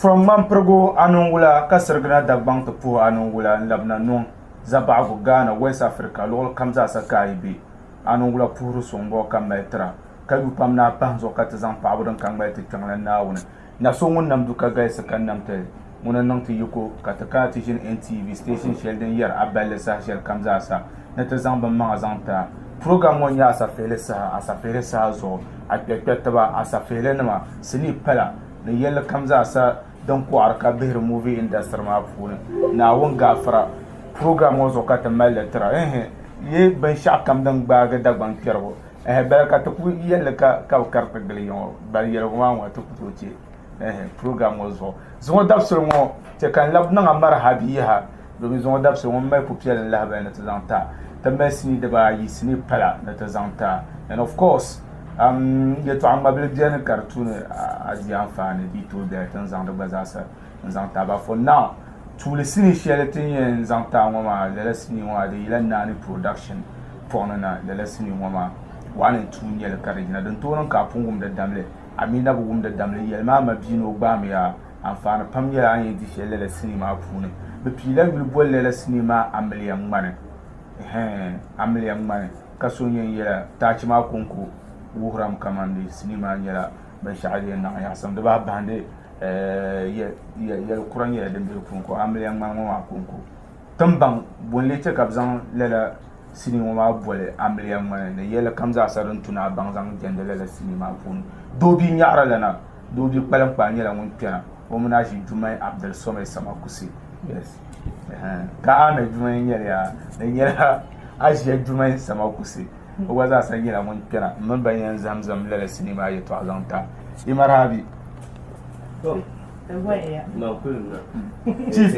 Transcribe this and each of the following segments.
From ŋmanpirigu Anungula ka sirigina Dagbaŋ ti puhi Anungula n-labina Nuŋ, Zabaɣigu, Ghana, West Africa, luɣili kam zaasa ka a yi be. Anungula puhiri suŋ bɔ ka mali tira, ka yu pam ni a pahi zuɣu ka ti zaŋ paɣibu din ka ŋmali ti kpiɔŋlan Naawuni. Na so ŋun nam du ka galisi ka nam ti, ŋuni n-niŋ ti yiko ka ti kana ti ʒini NTV station shɛli din yɛri a balli saha shɛli kam zaasa ni ti zaŋ binmaŋa zaŋ ti a. Program ŋɔ n-nyɛ asafihili saha, asafihili saha zuɣu a kpɛrikpɛritiba, asafihilinima, sinii pala ni yɛlli kam zaasa din kɔɣiri ka bihiri movie industry maa puuni. Naawuni gaafara, program ŋɔ zuɣu ka ti mali li tira. Ehe, yi binshɛɣu kam din gbaagi Dagbaŋ kpɛrigu, Ɛhɛ bala ka ti ku yɛlli ka ka bi kariti gili ya ŋɔ bali yɛligu maa ŋɔ ti ku tooi chɛ ɛhɛ program ŋɔ zuɣu zuŋɔ dabisili ŋɔ chɛ ka n labi niŋ a marihabi yaha domin zuŋɔ dabisili ŋɔ m mali pupiɛlli lahibali ni ti zaŋ ti a ti mali sinii dibaayi sinii pala ni ti zaŋ ti a and of course um yɛltɔɣa ŋmabili beni ka di tu ni a di anfaani di yi tooi bela ti ni zaŋdi gba zaasa n zaŋ ti a but for now tuuli sinii shɛli ti ni yɛn zaŋ ti a ŋɔ maa lala sinii ŋɔ maa di yila Naani production puɣini na lala sinii ŋɔ maa 1 and 2 n-nyɛli ka di yina din tooi niŋ ka a pun wum di damli a mi na bi wum di damli yɛli maa ma bia ni o gbaami yaa anfaani pam nyɛla a ni yɛn di shɛli lala sinii maa puuni bɛ piila yuli boli lala sinii maa amiliya ŋmani ɛhɛn amiliya ŋmani ka so yɛn yɛla taachi maa kɔŋko wuhirami kamani sinii maa nyɛla binshɛɣu din yɛn niŋ yaɣisim di bahi bahindi Yɛl kura nyɛla din be di puuni ka amiliya ŋmani ŋɔ maa kɔŋko. Ti ni baŋ bɔ n-lee che ka bɛ zaŋ lala sinii ŋɔ maa boli amiliya ŋmani ni yɛlli kam zaasa din tu ni a baŋ zaŋ jɛndi lala sinii maa puuni. Doo bia nyaɣiri la na, doo bia kpaliŋkpaa nyɛla ŋun kpɛna o mini Aʒi Jumai Abdul Somai Samakusi. Yes. Ka Ahmed Jumai n-nyɛli yaa, di nyɛla Aʒia Jumai Samakusi. O gba zaasa nyɛla ŋun kpɛna m mini ba yɛn zahim zahim lala sinii maa yɛltɔɣa zaŋ ti a. Imarahabi. Chief,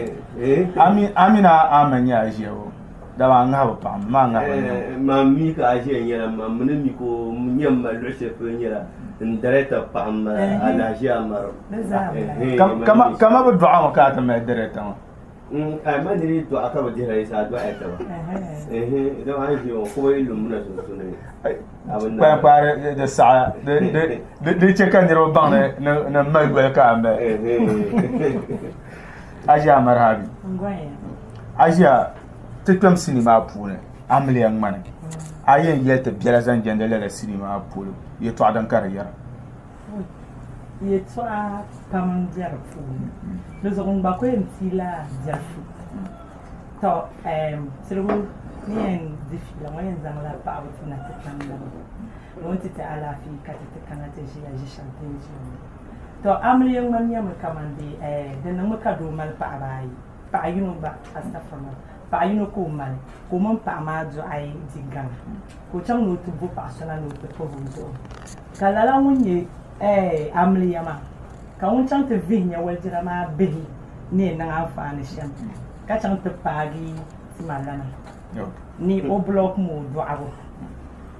Amina Ahmed nyɛ a ʒia o dama a ŋahibu paɣa mi maa ŋahibu n-nyɛ o. Man mi ka a ʒia nyɛla man mi ni mi ka o nyɛ m ma luɣ shɛli polo nyɛla n director paɣa m-bala Alhaji Amaru. Kama bi dɔɣi a mi ka a ti mali director ŋɔ. A ma niri dɔɣa ka bi dihira yi saa dɔɣi taba dama a ni ʒiya ŋɔ kuba yi lumbuna sunsuuni kpankpaari di saɣa di chɛ ka niriba baŋ ni ni mali yoli ka a mali aʒia marhabi aʒia ti kpɛm sinii maa puuni amiliya ŋmani a yɛn yɛli ti biɛla zaŋ jɛndi lala sinii maa polo yɛltɔɣa din ka di yɛra Yɛltɔɣa pam m be di puuni. Di zuɣu n gba ku yɛn pii la biɛlifu. Tɔ ɛɛm piligu ni yɛn di fiila ŋɔ yɛn zaŋla paɣaba ti na ti tam la mi ni o ni ti ti alaafee ka ti ti kana ti ʒiya ʒi shɛm ti ni ʒiya ŋɔ. Tɔ amiliya ŋmani nyɛmi kaman di ɛɛ di niŋmi ka doo mali paɣaba ayi, paɣa yino gba astafurila paɣa yino ka o mali ka o mini paɣa maa dɔɣi di gaŋa ka o chaŋ ni o ti bo paɣa so na ni o ti kpabi o zuɣu. Ka lala ŋun nyɛ ɛɛh amiliya maa, ka ŋun chaŋ ti vihi nya walijira maa bihi ni yɛn niŋ anfaani shɛm, ka chaŋ ti paagi tima lana ni o block mi o dɔɣibu,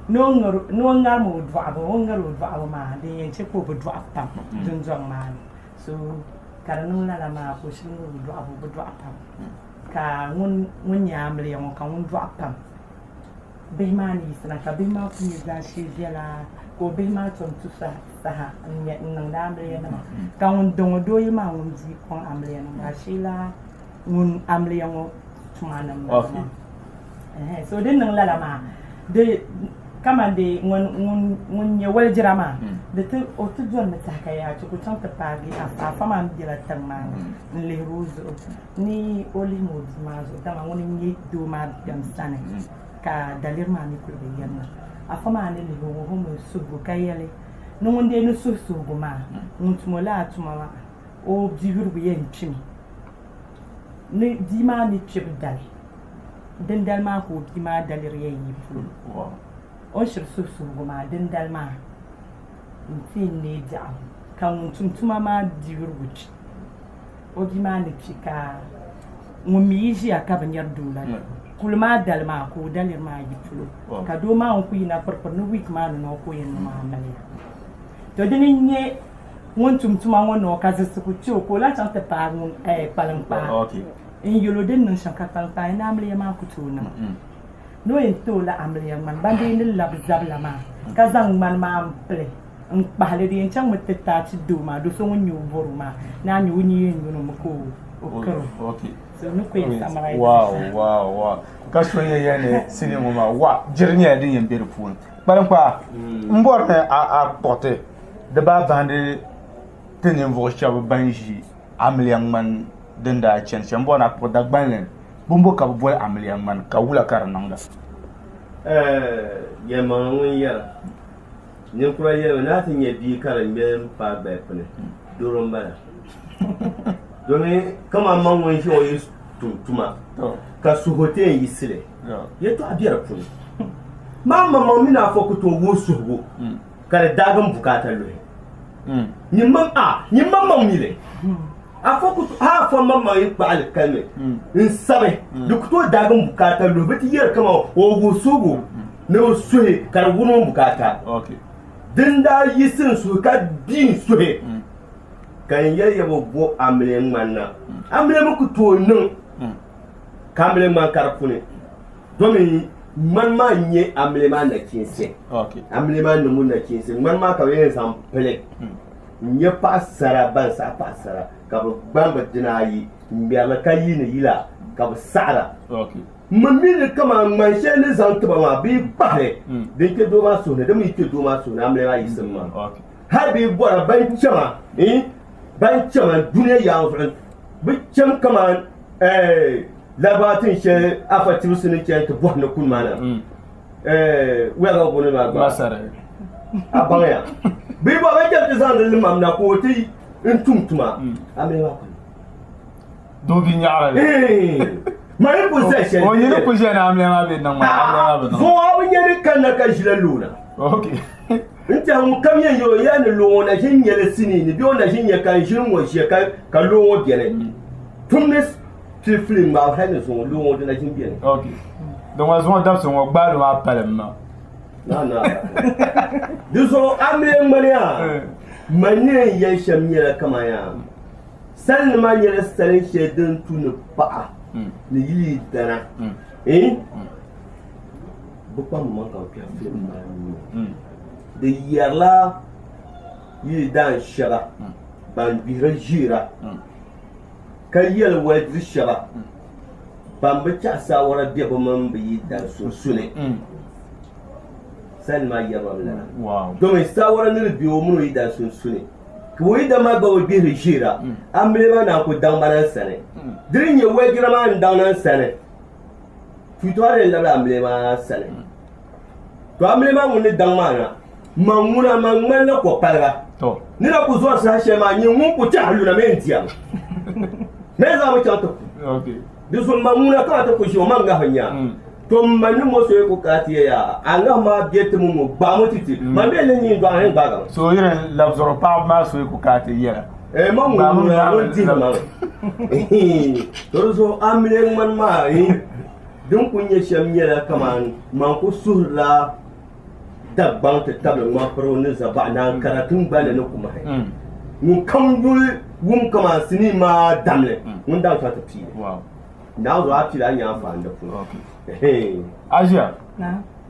ni o ŋari mi o dɔɣibu, o ni ŋari o dɔɣibu maa din yɛn che ka o bi dɔɣi pam dundɔŋ maa ni. So ka di niŋ lala maa ka o shiri ŋari o dɔɣibu, o bi dɔɣi pam. Ka ŋun nyɛ amiliya ŋɔ ka ŋun dɔɣi pam. Bihi maa ni yiɣisina ka bihi maa kuli nyɛ zaashee viɛla ka o bihi maa tom tu saha n-niŋdi amiliyanima ka ŋun di ŋɔ dooyi maa ŋun bia kɔŋ amiliya niŋbu ashee la ŋun amiliya ŋɔ tuma ni m-bala maa. So di niŋ lala maa di kaman di ŋun nyɛ walijira maa di ti o ti dorimi tɛha ka yaa che ka o chaŋ ti paagi afa afa maa mi bela tiŋ maa ni n-lihiri o zuɣu. Ni o lihim o bia maa zuɣu, dama ŋuni n-nyɛ doo maa kpɛm sani, ka daliri maa mi kuli bi yirina. Afa maa ni lihi o wuhimi suhigu ka yɛli, Ni ŋun dee ni suhi suhigu maa, ŋun tum o lala tuma maa, o biyurigu yɛn kpimi. Ni bia maa ni kpibu dali, dindali maa ka o bia maa daliri yɛn yi polo. O ni shiri suhi suhigu maa, dindali maa nti yɛn neei biɛɣu, ka ŋun tum tuma maa biyurigu kpi. O bia maa ni kpi ka ŋun mi yi ʒiya ka bi nyari doo la kuli maa dali maa ka o daliri maa yi polo ka doo maa ŋun kuli yina kpirikpiri ni wiiki maa ni noo ka o yɛn niŋ amiliya. To dini n-nyɛ ŋun tum tuma ŋɔ noo ka zilisigu kpe o ka o lahi chaŋ ti paai ŋun kpaliŋkpaa n-yɛl o din niŋ shɛm ka kpaliŋkpaa ni amiliya maa ku tooi niŋ ni o yɛn ti o la amiliya ŋmani ban dee ni labi zabila maa ka zaŋ ŋmani maa m-pili. N kpahili di yɛn chaŋmi ti taachi doo maa, do so ŋun nyɛ o bɔro maa, ni a nya o ni yɛn yun o mi ka o kiri o. So ni ku yɛn summarize Wow, shɛm. wow, wow. Ka so yɛn yɛli ni sinii ŋɔ maa wa jiri nyɛla din yɛn be di puuni. Kpaliŋkpaa, m bɔri ni a kpuɣi ti di baa bahindi ti ninvuɣ shɛba ban ʒi amiliya ŋmani din daa chani shɛm. M bɔri ni a kpuɣi Dagbanli bimbo ka bɛ boli amiliya ŋmani ka wula ka di niŋda? Yɛlimaŋli ŋun yɛra. Ninkura yɛlimi ni a ti nya bia ka di ŋmɛli m-paai gbali pini, doro m-bala. Domin kaman man ŋun ʒiya ŋɔ yi tum tuma ka suhu ti yɛn yiɣisi li, yɛtɔɣa be di puuni. Maa maŋmaŋ mini a fo ku tooi wuhi suhigu ka di daagi m bukaata luhi. Nyin maŋmaŋ mi li. A fo ku hal a fo maŋmaŋ yi kpaɣi li kalimi n-sabi, di ku tooi daagi m bukaata luhi. Bɛ ti yɛri kaman o wuhi suhigu ni o suhi ka di wurim o bukaata. Din daa yiɣisi n suhi ka di n suhi ka n yɛli ya bi bo amiliya ŋmani na. Amiliya mi ku tooi niŋ ka amiliya ŋmani ka di puuni domi ŋmani maa n-nyɛ amiliya maa nachiinsi. Amiliya maa niŋbu nachiinsi. Ŋmani maa ka bɛ yɛn zaŋ pili n-nyɛ paɣisara ban saɣi paɣisara ka bɛ gbani bɛ dina ayi n-ŋmɛri li ka yiini yila ka bɛ saɣira. M mi mi ni kaman ŋmani shɛli ni zaŋ ti ba maa bɛ yi kpahi li din kpe doo maa suhu ni, di mi yi kpe doo maa suhu ni amiliya maa yiɣisim maa. Hal bɛ yi bɔra ban chama, ban chama dunia yaŋ zuɣu bɛ cham kaman Laribawa tin shɛli Afa Tibisi ni chani ti bɔhi ni kuni maa na. Wuya ka bɛ booni maa gba? A baŋya. Bɛ yi bɔra ban cham ti zaŋdi li mam na ka o ti n tum tuma amiliya maa kuni. Doo bi nyaɣiri li. Ma yi ku zali shɛli. O yi ni ku ʒiya ni amiliya maa bɛ niŋ maa, amiliya maa bi niŋ. Zuŋɔ a bi nya ni kanna ka ʒila loona. Okay. N tɛhi ŋun kam yɛn yɛl o ya ni loo ŋɔ na ʒi n-nyɛ li sinii ni bee o na ʒi n-nyɛ ka n ʒini ŋɔ ʒiya ka loo ŋɔ beni. Tum ni filifili ŋmaabu hali ni zuŋɔ loo ŋɔ di na ʒi beni. Okay. Din ŋɔ zuŋɔ dabisi ŋɔ gbaali maa palim ma. Na na. Di zuɣu amiliya ŋmani yaa man ni yɛn yɛli shɛm nyɛla kaman yaa Salinima maa nyɛla salin shɛli din tu ni paɣa ni yili dana bɛ kpamba maŋ ka bɛ kpɛhi filim maa nuu ni. Di yɛrila yili daan shɛba ban gbihiri ʒiira ka yɛli walidiri shɛba ban bi chahi saawara be bɛ mini bɛ yidana sunsuuni. Salinima maa yɛri ba mi lala domi saawara ni di be o mini o yidana sunsuuni. Ka o yi dama gba bi gbihiri ʒiira, amiliya maa naan ku daŋ ba na n sani. Di ni nyɛ wɛjira maa n-daŋ na n sani, tuuta maa di labila amiliya maa sani. To amiliya maa ŋun ni daŋ maa na, man ŋuna man ŋmanila kɔpaliga. Ni na ku zɔri saha shɛli maa, nyin ŋun ku tɛhi luna mi n-diɛm. Mɛ zaŋmi chaŋ ti ku. Di zuɣu man ŋuna ka a ti ku ʒi o man ŋahi nya. To m ma ni mo so yi ku ka ti ya, a ŋahi maa be ti mi ŋɔ gbaami ti ti. Man bee ni nyin dɔɣi n gbaagi mi. So yiri lab zuɣu paɣaba maa so yi ku ka ti yɛla. Eh, man ŋun ŋuna ŋun dihi ma. To di zuɣu a mili ŋmani maa din ku nyɛ shɛm nyɛla kaman man ku suhirila Dagbaŋ ti tabili ŋmampirigu ni Zabaɣa ni Ankara tiŋgbani ni Kumahi. Ŋun kam yuli wum kaman sinii maa damli, ŋun daŋ chaŋ ti piili. Naa zuɣu a piili a nya anfaani di puuni. Asia,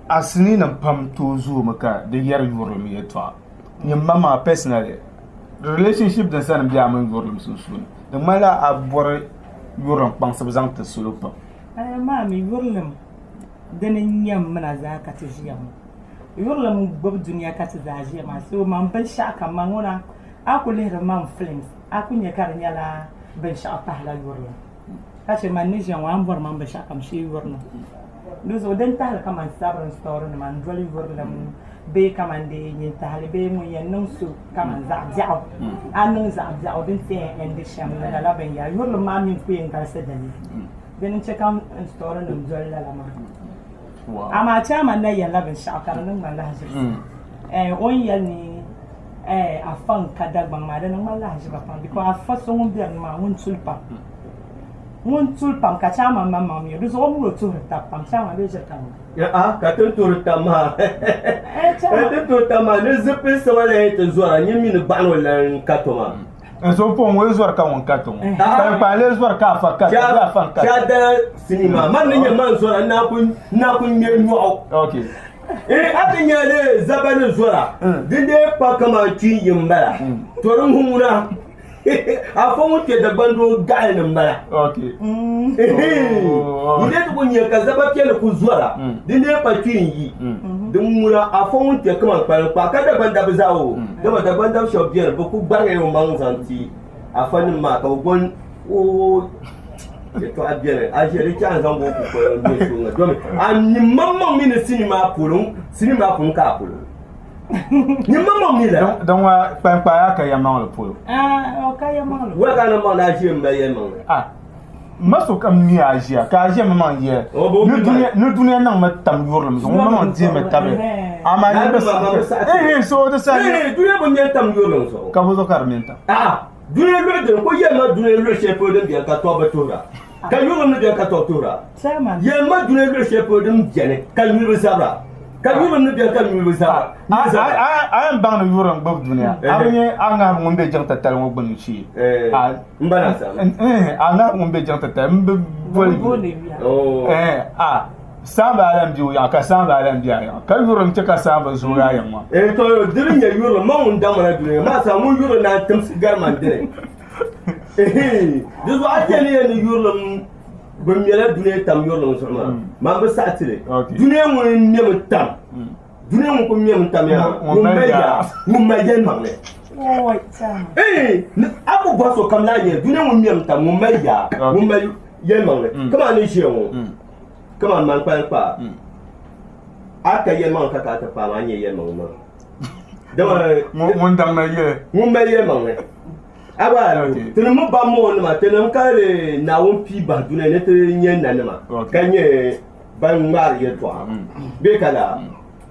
a sinii nim pam tooi zoomi ka di yɛri yurilim yɛltɔɣa. Nyini maŋmaŋa personally, relationship din sani m-be a mini yurilim sunsuuni, di ŋmanila a bɔri yurilim kpaŋsibu zaŋ ti salo pam. Amaa mi yurilim dini n-nyɛ m mina zaa ka ti ʒiya ŋɔ. Yurilim gbubi dunia ka ti zaa ʒiya maa. So man binshɛɣu kam man ŋuna a ku lihiri man films a ku nya ka di nyɛla binshɛɣu pahila yurilim. Ka chɛ man ni ʒiya ŋɔ a ni bɔri man binshɛɣu kam shee yurilim. Di zuɣu din tahili kaman sabiri n storinima n doli yurilim bee kaman dee nyin tahili bee ŋun yɛn niŋ so kaman zaɣ biɛɣu a niŋ zaɣ biɛɣu din ti yɛn endi shɛm ni lala binyɛra yurilim maa mi n-ku yɛn galisi dinni. Dini n-chɛ ka n storinima doli lala maa. Amaa chairman na yɛlila binshɛɣu ka di niŋ ma lahiʒibisi. O ni yɛli ni afa n-ka Dagbaŋ maa, di niŋ ma lahiʒiba pam because afa so ŋun be ni maa ŋun tuli pam. Ŋun tuli pam ka chairman maŋmaŋ mi o, di zuɣu o mini o tuhiri taba pam. Chairman bee ʒiri ka ŋuna? A'a, ka ti ni tuhiri taba maa ka ti ni tuhiri taba maa ni zipilisi maa lahi ti zɔra, nyin mi ni gbaɣino lan ka to maa. N so pɔŋ ŋɔ yi zɔri ka ŋun ka ti ŋɔ. Kpankpaan lee zɔri ka afa ka ti bee afa n-ka ti. Chɛ a dala sinii maa. Man ni nyɛ man zɔra n naa ku ŋme nyɔɣu. Okay. Eh, a ti nya li zaba ni zora din dee pa kaman kpiin yi m-bala to di ŋuna afa ŋun kpe Dagbaŋ doo gaɣili ni m-bala. Okay. Yi dee ti ku nya ka zaba piɛlli ku zora din dee pa kpiin yi din ŋuna afa ŋun kpe kaman kpalim kpaa ka Dagbaŋ dabba zaa o dama Dagbaŋ dab shɛba beni bɛ ku gbarigila o maŋ zaŋ ti afa nim maa ka bɛ bɔn o yɛtɔɣa beni a ʒiya di chɛ a ni zaŋ bɔ kukoli n nyɛ so ŋa domi a ni maŋmaŋ mi ni sinii maa polo sinii maa pun ka a polo ni maŋmaŋ mi la Din ŋɔ kpankpaya ka yɛlimaŋli polo. Ah, o ka yɛlimaŋli wala ka a ni maŋ ni a ʒiya m mali yɛlimaŋli Ah, ma so kam mi a ʒiya ka a ʒiya maŋmaŋ yɛ O bo ni mi dunia ni dunia niŋ mi tam yurilim zuɣu ŋun maŋmaŋ deemi tabi amaa ni bi saɣi eh so di saɣi Eh, dunia bi mɛ tam yurilim zuɣu ka bo zuɣu ka di mɛ n tam Ah, dunia luɣi dini ko yɛlima dunia luɣi shɛli polo din beni ka tɔbu bi tuhira ka yurilim ni beni ka tɔbu tuhira Chairman. Yɛlima dunia luɣi shɛli polo din beni ka nyuli bi zabira ka yurilim ni beni ka nyuli bi zabira A yɛn baŋ ni yurilim gbubi dunia a bi nyɛ a ŋahibu ŋun be jiŋ titali ŋɔ gbuni shee Eh, n ba na sam a ŋahibu ŋun be jiŋ titali m bi boli Booni yuya. Oh. Eh, a saamba a lan be o yaɣa ka saamba a lan be a yaɣa ka yurilim chɛ ka saamba zooi a yaŋ maa Eh, to diri nyɛ yurilim ma ŋun daŋ mana dunia maa sa ŋun yurilim naan timsi gari man dini Eh, di zuɣu a chɛ ni yɛn ni yurilim bi mɛla dunia tam yurilim zuɣu maa man bi saɣi tili Okay. dunia ŋun mɛmi tam dunia ŋun ku mɛmi tam yaa Ŋun ŋun mali mali yaa. yaa ŋun mali yɛlimaŋli Oi, chairman. Eh, a ku bɔri sokam laa nyɛ dunia ŋun mɛmi tam ŋun mali yaa Okay. ŋun mali yɛlimaŋli kaman ni ʒiya ŋɔ kaman man kpalim kpaa a ka yɛlimaŋli ka ka a ti paai maa a nyɛ yɛlimaŋli maa dama ŋun daŋ na yɛli ŋun mali yɛlimaŋli a gba Okay. tinim mi ban moo nima tinim ka di Naawuni pii bahi dunia ni ti nyɛ nanima Okay. ka nyɛ ban ŋmaari yɛltɔɣa bee ka laa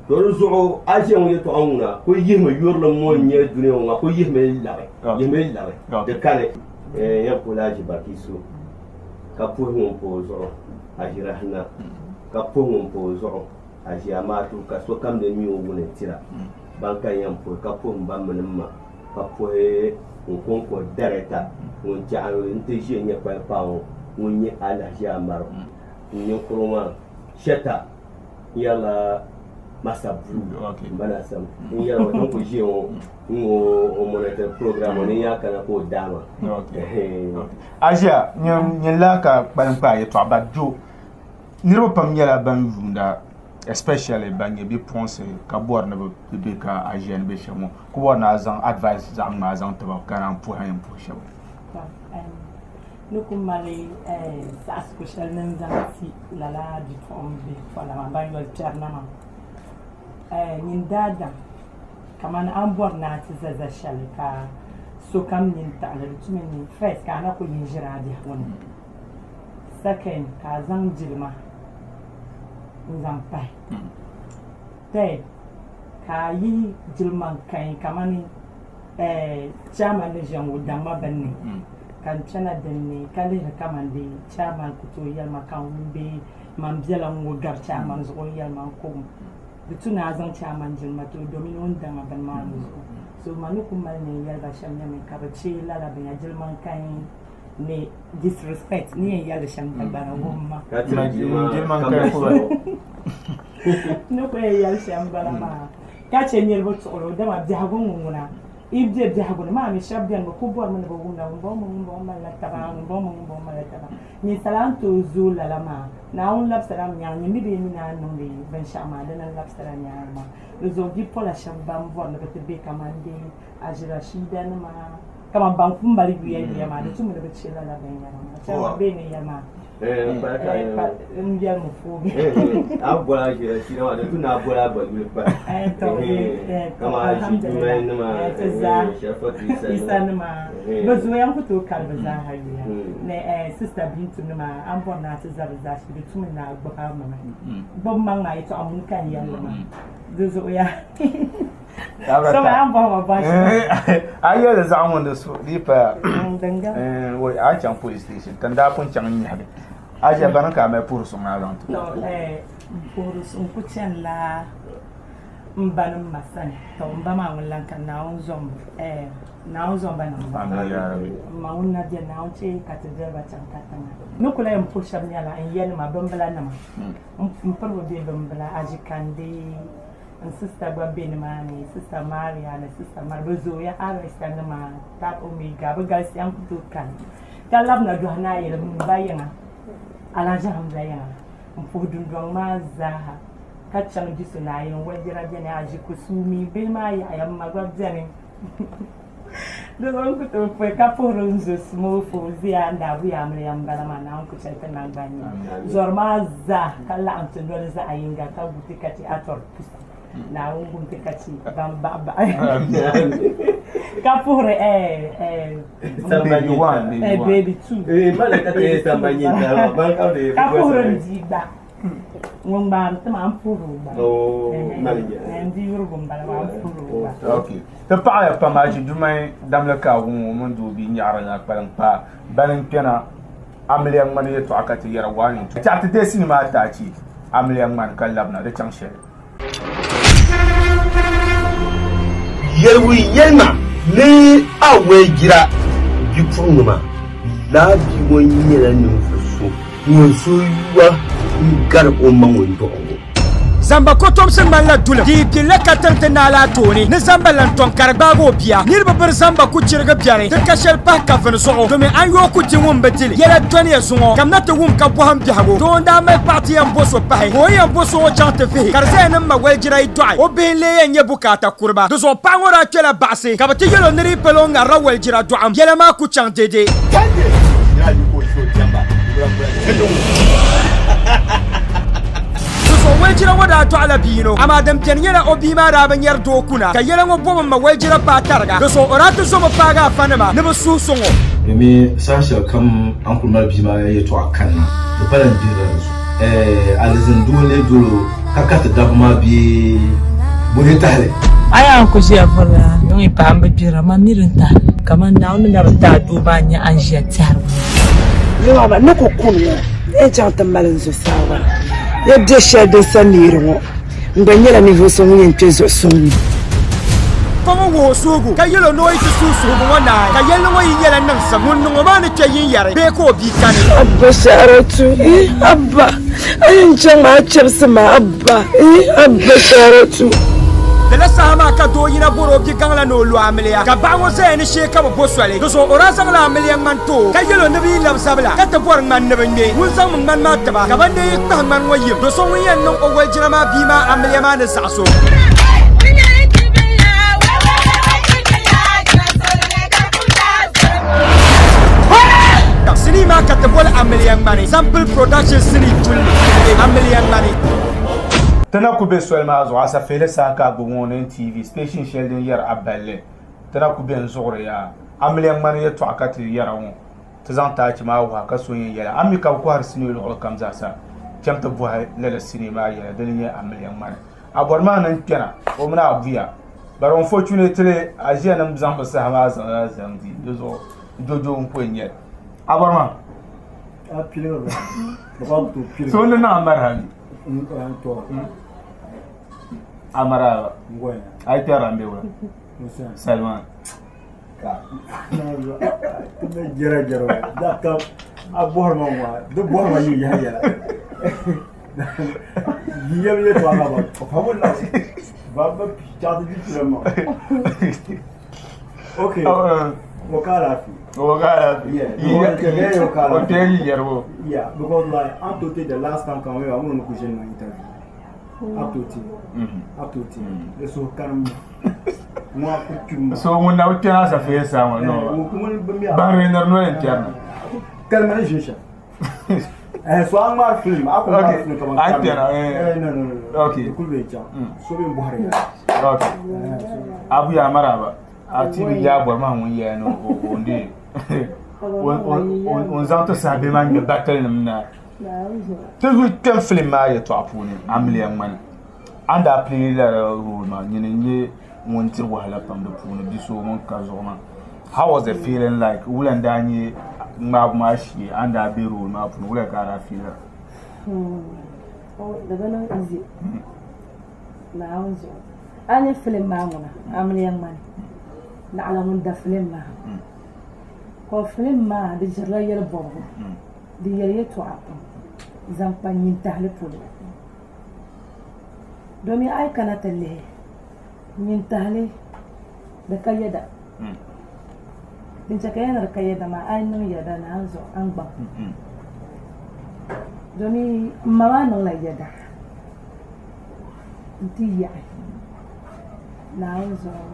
to di zuɣu a ʒiya ŋɔ yɛltɔɣa ŋuna ku yihimi yurilim ŋɔ n-nyɛ dunia ŋɔ maa ku yihimi labi Okay. yihimi labi Okay. di kani Eh, yɛn puhi la Aʒi Bakiso ka puhi ŋun pa o zuɣu Aʒi Rahina ka puhi ŋun pa o zuɣu Aʒi Amaatu ka sokam di mi o wuni tira ban ka yɛn puhi ka puhi m ba mini m ma ka puhi n kɔŋko dareta ŋun chaɣi n-ti ʒiya nyɛ kpalikpaa ŋɔ ŋun nyɛ Alahaji Amaru n ninkurigu maa Shɛta n yɛrila Masa Blue Okay. m ba na sam n yɛrila o tin ku ʒiya ŋɔ n ŋɔ o monitor program ŋɔ ni yaa kana ka o daama Okay. A ʒiya nyin la ka kpalim kpaa yɛltɔɣa ba do niriba pam nyɛla ban yuunda especially ban nyɛ bipuɣinsi ka bɔri ni bɛ be ka a ʒiya ni be shɛm ŋɔ ku bɔri ni a zaŋ advice zaɣ ŋmaa zaŋ tiba ka naan puhi a yɛn puhi shɛba. To, ni ku mali saɣisigu shɛli ni n zaŋ ti lala bipuɣimbihi pɔla maa ban yoli kpɛrina maa. Nyin daadam kamani a ni bɔri ni a ti za za shɛli ka sokam nini taɣili di tumi ni first ka a na ku yi n-ʒiri a biɛhigu ni second ka a zaŋ jilima n-zaŋ pahi third ka a yihi jilima n-kani kamani chairman ni ʒiya ŋɔ o daŋ ma bini ni ka n kpɛna dinni ka lihiri kamani di chairman ku tooi yɛli ma ka ŋun bee man biɛla ŋ-ŋɔ gari chairman zuɣu o yɛli ma n ko di tu ni a zaŋ chairman jilima ti o domin o ni daŋ a bini maa ni zuɣu so ma ni ku mali ni n yɛli ba shɛm nyɛmi ka bɛ chɛ lala binya jilima n-kani ni disrespect ni yɛn yɛli shɛm Dagbana wuhim ma Ka tiri Jilima jilima n ka kani mali kuba. ni ku yɛn yɛli shɛm bala maa ka chɛ niriba tuɣiri o dama biɛhigu ŋɔ ŋuna i be biɛhigu ni maa mi shɛba beni bɛ ku bɔrimi ni bɛ wumda ŋumbɔŋɔ mini ŋumbɔŋɔ malila taba ŋumbɔŋɔ mini ŋumbɔŋɔ malila taba ninsala a ni tooi zooi lala maa Naawuni labisila m nyaŋ nyin mi bee mi ni a niŋdi binshɛɣu maa dina n-labisila nyaŋ maa. Di zuɣu bipola shɛba ban bɔri ni bɛ ti be kaman dee Aʒi Rashida nima kaman ban ku mali yuya yuya maa di tumi ni bɛ che lala binyɛra maa. Chairman bee ni yɛli maa n yɛlimi fuugi. A bɔli Aʒi Rashida maa di tu ni a bɔli a gba yuli pahi. To Kaman Aʒi Jumai nima ti zaa Sharifatu Isa nima bɛ zooya n ku tooi kali bɛ zaaha yuya ni Sista Bintu nima a ni bɔri ni a ti za bɛ zaa shee di tumi ni a gbubi a maŋa gbubi maŋ maa yɛtɔɣa muni ka n yɛli li maa di zuɣu ya so maa a ni bɔhi ma bɔhi shɛli A yɛli zaɣ ŋun di su di paya dinga wai a chaŋ police station ka n daa pun chaŋ n nyɛhili a ʒiya bani ka a mali puhiri suŋ maa zaŋ ti to puhiri suŋ ku chanila M ba ni m ma sani, tɔ m ba maa ŋun lan ka Naawuni zom eh, Naawuni zom ba niŋ ba. Amin ya Rabbi. M ma ŋun na beni, Naawuni chɛ ka ti doli ba chaŋ katiŋa. Ni kula yɛn puhi shɛba nyɛla n yanima, bimbilanima. M piriba be bimbila, Aʒikandi, n sista gba be nimaani, Sista Maria ni Sista Mari, bɛ zooya Arista nima, Tab Omega, bɛ galisiya n ku tooi kali. Ka labina dɔhi ni a yɛli m ba yiŋa, Alhaji Hamza yiŋa, m puhi dundɔŋ maa zaaha. ka chaŋ Jiso Naayini wajira beni, Aʒikusuumi bihi maa yaɣiya, m ma gba beni. Di zuɣu n ku tooi puhi ka puhiri n zo Small Fauzia n daa buya amiliya m-bala maa, Naawuni ku chɛli ti naŋgban yini. Zɔri maa zaa ka laɣim ti noli zaɣ yiŋga ka gu ti ka chɛ a tɔri pusa. Naawuni gum ti ka chɛ ban baɣi baɣi. Ka puhiri eh eh Baby one, baby eh one. baby two. Ka puhiri n bia gba. Ŋun gbaari ti maa n puhiri o gba. N di yurigu n bala maa n puhiri o gba. Okay. Ti paɣaya pam aʒi dumai damli ka a ŋɔ mini doo bia nyaɣiri na kpalim kpaa bani n kpɛna amiliya ŋmani yɛltɔɣa ka ti yɛra waa ni tɛɣu ti deei sinima ataachi amiliya ŋmani ka labina di chaŋ shɛli. Yɛligu yɛlima ni a wɛjira bipuɣiŋga maa, lala bia ŋɔ nyɛla ninvuɣ so ŋun suhu yuwa n-gari o ma ŋun dɔɣi o. Zamba kotomsi ŋmanila duli di yi pilila ka tiri ti naa la tooni ni zamba lan tɔŋ ka di gbaagi o bia. Niriba biri zamba ku chirigi biɛri ti ka shɛli pahi kafini zuɣu domi an yooi ku di ŋun bi di li. Yɛla dɔniya zuŋɔ kamina ti wum ka bɔhim biɛhigu. Doo n-daa mali paɣa ti yɛn bo so pahi ka o ni yɛn bo so ŋɔ chaŋ ti vihi ka di zaya ni m ma walijira yi dɔɣi o bihi n-lee yɛn nyɛ bukaata kuriba. Di zuɣu paɣa ŋɔ daa kpɛla baɣisi ka bɛ ti yɛl o ni di yi palo o ŋarila walijira dɔɣim. Yɛla maa ku chaŋ dede. Di zuɣu walijira ŋɔ daa dɔɣila bia yino, amaa din beni nyɛla o bia maa daa bi nyari doo kuna, ka yɛla ŋɔ bɔbu m ma walijira paai tariga. Di zuɣu o daa ti zomi paagi afanima ni bɛ suhi sɔŋ o. Domin saha shɛli kam a ni kul mali bia maa yɛtɔɣa kanna, di pala n gbihirila di zuɣu. Ɛɛh, alizin doo n-lee dol o ka kariti dabba maa bee bɔhee tahili? A yaa n-kul ʒiya vurila yuŋ yi paai m bi gbihira, man mi din tahili. Kaman Naawuni ni na bi ti a doo maa n-nya a ni ʒiya tɛhiri ŋɔ. Yawɛ, n ni ku kuni ŋɔ, n yɛn chaŋ ti mali n zuɣusaa gba. Ya be shɛli din sa neeri ŋɔ, n gba nyɛla ninvuɣ so ŋun yɛn kpe zuɣusuŋ ni. Fa ŋɔ wuhi o suhigu, ka yɛl o ni o yi ti suhi suhigu ŋɔ naai, ka yɛlli ŋɔ yi nyɛla niŋsim, ŋun niŋ o maa ni kpe yinyari bee ka o bia kani. Abba Saratu, eh, Abba, a yɛn chaŋ maa a chɛbisi ma, Abba, eh, Abba Saratu. Lala saha maa ka doo yina bɔri o bigaŋ la ni o lo amiliya, ka baɣa ŋɔ zaya ni shee ka bɛ bo soli. Di zuɣu o daa zaŋla amiliya ŋmani ti o, ka yɛl o ni bɛ yi labi zabila ka ti bɔri ŋmani ni bɛ ŋme. Ŋun zaŋmi ŋmani maa ti ba, ka ban dee yi kpahi ŋmani ŋɔ yim do so ŋun yɛn niŋ o walijina maa bia maa amiliya maa ni zaɣis o. Sinii maa ka ti boli amiliya ŋmani, Sample Productions sinii tulli, Amiliya ŋmani. Ti na ku be soli maa zuɣu asafihili saha ka a gbubi ŋɔ ni NTV station shɛli din yɛri a balli. Ti na ku be n-zuɣuri yaa. Amiliya ŋmani yɛtɔɣa ka ti yɛra ŋɔ. Ti zaŋ taachi maa wuhi a ka so yɛn yɛli a, A mi ka bɛ kɔhiri sinii luɣili kam zaa sa, cham ti bɔhi lala sinii maa yɛla, dini n-nyɛ amiliya ŋmani. A bɔri maa ni n-kpɛna, o mini a buya. But unfortunately, a ʒiya ni m zaŋ bɛ saha maa zaŋla zaŋ di, di zuɣu jojo n-ku yɛn nyɛli. A bɔri maa? So n ni niŋ a maraha mi? A marahaba. A yi kpɛrila m be wula? Salima. Okay. Wakala fi. Wakala fi. Yeah. O tɛ yi yɛribo. Yeah, because like I'm to take the last time come here, I'm gonna question my interview. Up to tea. Up to tea. So can So ŋun na bi kpɛna asafeya saa ŋɔ no ban reneri noli n kpɛrina. Kalima ni ʒin shɛm. So a ŋmaari film a ku ŋmaari film kaman A kpɛra eh no no no. Okay. Di kuli bɛ chaŋ. So bɛ bɔhiri ya. Okay. Abu ya maraba. A ti bi yaa bɔri maa ŋun yɛya ni o n-deei o n zaŋ ti saha bihi maa ŋmɛ battle nim na. Ti yuli kpɛm film maa yɛltɔɣa puuni amiliya ŋmani. A ni daa play lala role maa nyini n-nyɛ ŋun diri wahala pam di puuni bi so ŋun ka zuɣu maa. How was the feeling like? Wula n-daa nyɛ ŋmaabu maa shee a ni daa be role maa puuni wula ka a daa feel? Di bi niŋ easy Naawuni zuɣu. A ni filim maa ŋuna, amiliya ŋmani naɣila ŋun da filim maa. Ka filim maa di ʒirila yɛli bɔbigu, di yɛli yɛtɔɣa pam zaŋ kpa nyintahili polo. Domin a yi kana ti lihi nyintahili di ka yɛda. Din chɛ ka yɛli ni di ka yɛda maa, a yi niŋ yɛda ni a ni zuɣu a ni gbaŋ. Domin m ma maa niŋla yɛda nti yaɣi Naawuni zuɣu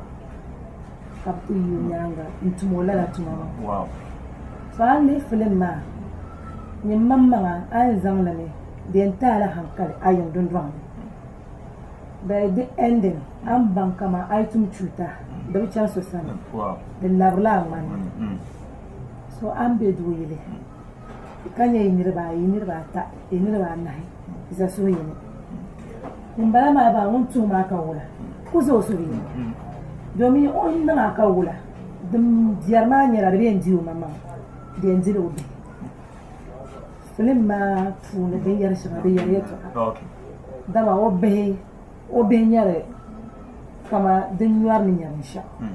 ka bɛ ti yi o nyaaŋa n-tum o lala tuma maa. So a ni lihi filim maa, nyin maŋmaŋa a yɛn zaŋ li mi di yɛn ti a la hankali a yiŋ dundɔŋ ni. By di ending, a ni baŋ kaman a yi tum chuuta di bi chani so sani, di labirila a ŋmani ni. So a ni be dooyili ka nyɛ yi niriba ayi, yi niriba ata, yi niriba anahi za suhu yini. Ŋumbala maa baŋ ŋun tuhi maa ka wula ku za o suhu yini domin o ni niŋ a ka wula din biɛri maa nyɛla di bi yɛn di o maŋmaŋa di yɛn dila o bihi. Filim maa puuni binyɛri shɛŋa di yɛri yɛltɔɣa dama o bihi o bihi nyɛri kama din nyɔri ni nyɛ binshɛɣu.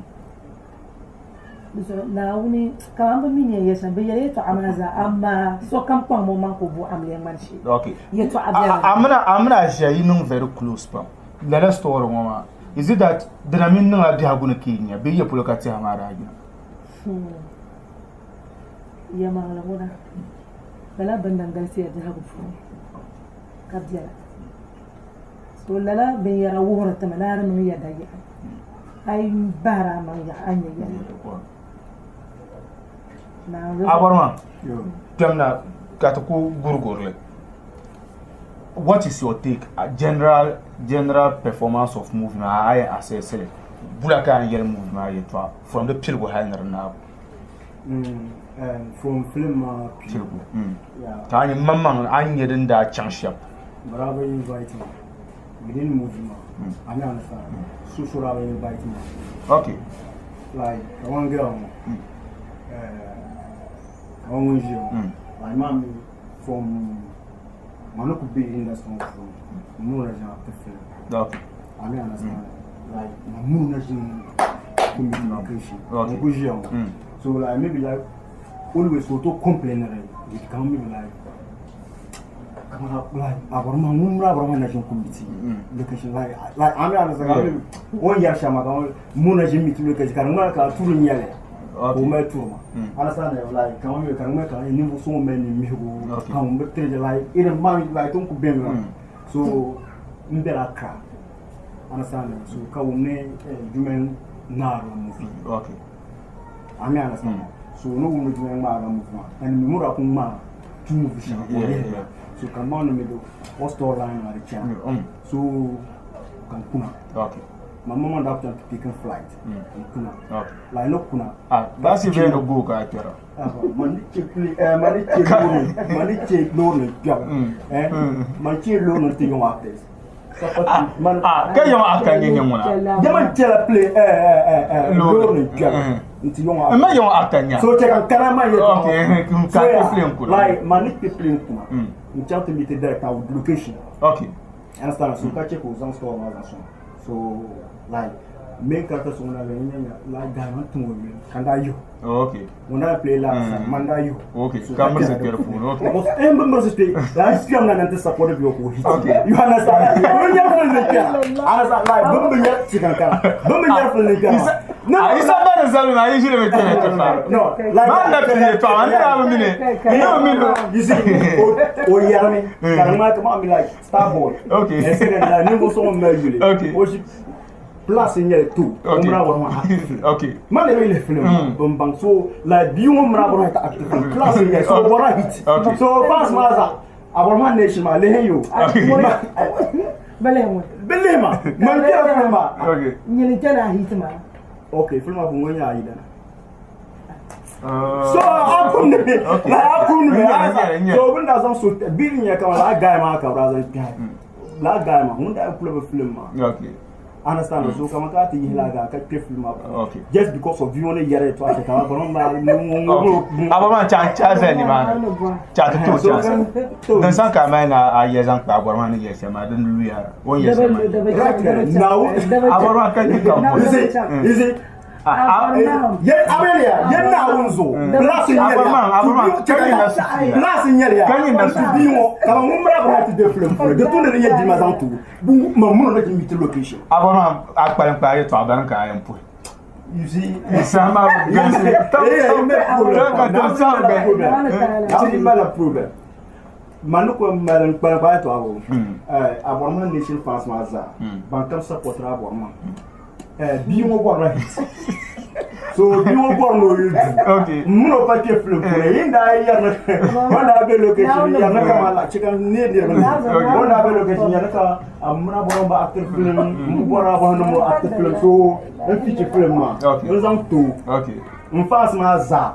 Di zuɣu Naawuni kaman bɛ mi ni yɛn yɛli shɛm, bɛ yɛli yɛtɔɣa maa zaa, amaa sokam kpaŋmi o maŋ ka o bo amiliya ŋmani shee. Okay. Yɛtɔɣa bela A mini a mini a ʒiya yi niŋ very close pam. Lala story ŋɔ maa, is it that di na mini niŋla biɛhigu ni ka yi nya bee ya polo ka tɛha maa daa yina? Yɛlimaŋli ŋuna, lala bini din galisiya biɛhigu puuni ka bela. So lala binyɛra wuhiri ti mi ni a di niŋ yɛda yaɣi. A yi bahiri a maŋ yaɣi a ni nya yɛli. A bɔri maa kpɛmna ka ti ku gurigurili. What is your take general general performance of movie maa a yɛn assess li bula ka a yɛn yɛli movie maa yɛltɔɣa from di piligu hali ni di naabu. From film maa piligu ka a nyɛ maŋmaŋ a ni nyɛ din daa chaŋ shɛm. Bɛ daa bi invite ma within movie maa a ni understand so so daa bi invite ma. Okay. Like kaman girl ŋɔ kaman ŋun ʒiya ŋɔ like maa mi from ma ni kuli be industry ŋɔ puuni m miri na ʒini ti film. Okay. A ni understand like ma miri na ʒini communication okay. N kuli ʒiya ŋɔ so like maybe like always ka o tooi complain with kaman maybe like abarima ŋun mini abarima na ʒini committee location like like a mi understand o ni yɛri shɛm maa kaman mu na ʒini meeting location ka di ŋmanila ka tuuri n nyɛli ka o mali tuuri maa understand like kaman mi ka di ŋmani ka ninvuɣu so ŋun mali ninmihigu ka ŋun bi tiri like irin maa like tin ku beni maa so n bela Accra understand so ka wum ni Jumɛn ŋmaarila movie a mi understand so ni wum ni Jumɛn ŋmaarila movie maa and mi mura ku ŋmaa two movie shɛŋa ka o lihi ba so ka maŋ ni mi do o storyline maa di chana so ka n kuna ma maŋ daa chaŋ ti taking flight n kuna like ni kuna baasi bee ni go ka a kpɛra man ni che pli man ni che loori man ni che loori ni kpɛbu man che loori ni ti yɔŋ actors ka yɔŋ actor nyɛ nyɛ ŋuna ya man chela play loori ni kpɛbu n ti yɔŋ actor n ma yɔŋ actor nya so che kan kana man yɛ okay ka kpe play n kuna like man ni kpe play n kuna n chaŋ ti meet director with location okay understand so ka che ka o zaŋ store maa zaŋ sɔŋ so like main character so ŋun daa bɛ nya like guy man tiŋ o yuli ka n daa yihi o okay ŋun daa play last mm. man daa yihi okay so ka mirisi kpɛ di puuni okay because en bi mirisi kpɛ daa kpɛm na nan ti support bi o ka o hit you understand bi nyɛri film ni kpɛra understand like bin bi nyɛri chikankara bin bi nyɛri film ni kpɛra No, isa ba da zabi ma yi shiri bi kpɛra ti fa. No, like man da ti yɛltɔɣa n daa bi mini n yóò mi do. You see, o yɛrimi ka di ŋmaa kama mi like star boy. Okay. Ɛsɛ la ninvuɣu so ŋun mali yuli. Okay. O ʒi plus n nyɛli to. O Okay. mira wɔri maa active. Okay. Man de bɛ lih film bin baŋ so like bia ŋun mira wɔri maa ta active film plus n nyɛli so o bɔrila hit. Okay. So fans maa zaa a bɔri maa nation maa lihi yo. Bɛ lihi ŋun. Bɛ lihi ma. Man kpɛra film maa. Okay. Nyini kpɛra a hit maa. Okay, film maa puuni ŋun nyɛ a yidana. So a kum ni bi la a kum ni bi so bin daa zaŋ so biri nyɛ kama la guy maa ka bi daa zaŋ kpɛhi la guy maa ŋun daa kuli bi film maa Okay. Understand? So kama ka ti yihila ga ka kpe film maa puuni. Okay. Just because of you ni yɛri yɛltɔɣa shɛli kama bɔrimi maa Okay. A bɔrimi chaŋ chaŋ zali nimaani. Chaŋ ti tooi chaŋ sani. Din saŋ ka a mali na a yɛ zaŋ kpa a bɔrimi maa ni yɛli shɛm maa din luya o ni yɛli shɛm maa. A bɔrimi maa ka nyɛ ka m Is it? Is it? Amelia, yɛn Naawuni zuɣu bilaasi n nyɛli ya bilaasi n nyɛli ya tu bia ŋɔ ka ŋun mali abɔrɔ ti bɛ film puuni di tu ni di nyɛ jilima zaŋ ti o ma muni na jimi ti location. Abɔrɔ maa a kpalim kpa a yɛltɔɣa bani ka a yɛn puhi. You see, Saha maa bi galisi. Naawuni mali problem. Man ni ko mali n kpalim kpa a yɛltɔɣa bɔ abɔrɔ maa nation fans maa zaa ban kam support abɔrɔ maa. Bia ŋɔ bɔrila hit so bia ŋɔ bɔri ni o yi du n mini o pa kpɛ film puuni yin daa yɛrimi o daa bɛ location yɛrimi kama la chika ne niriba ni o daa bɛ location yɛrimi ka a muna bɔrɔ ba actor film n bɔra bɔrɔ ni mo actor film so n feature film maa n zaŋ to n fans maa zaa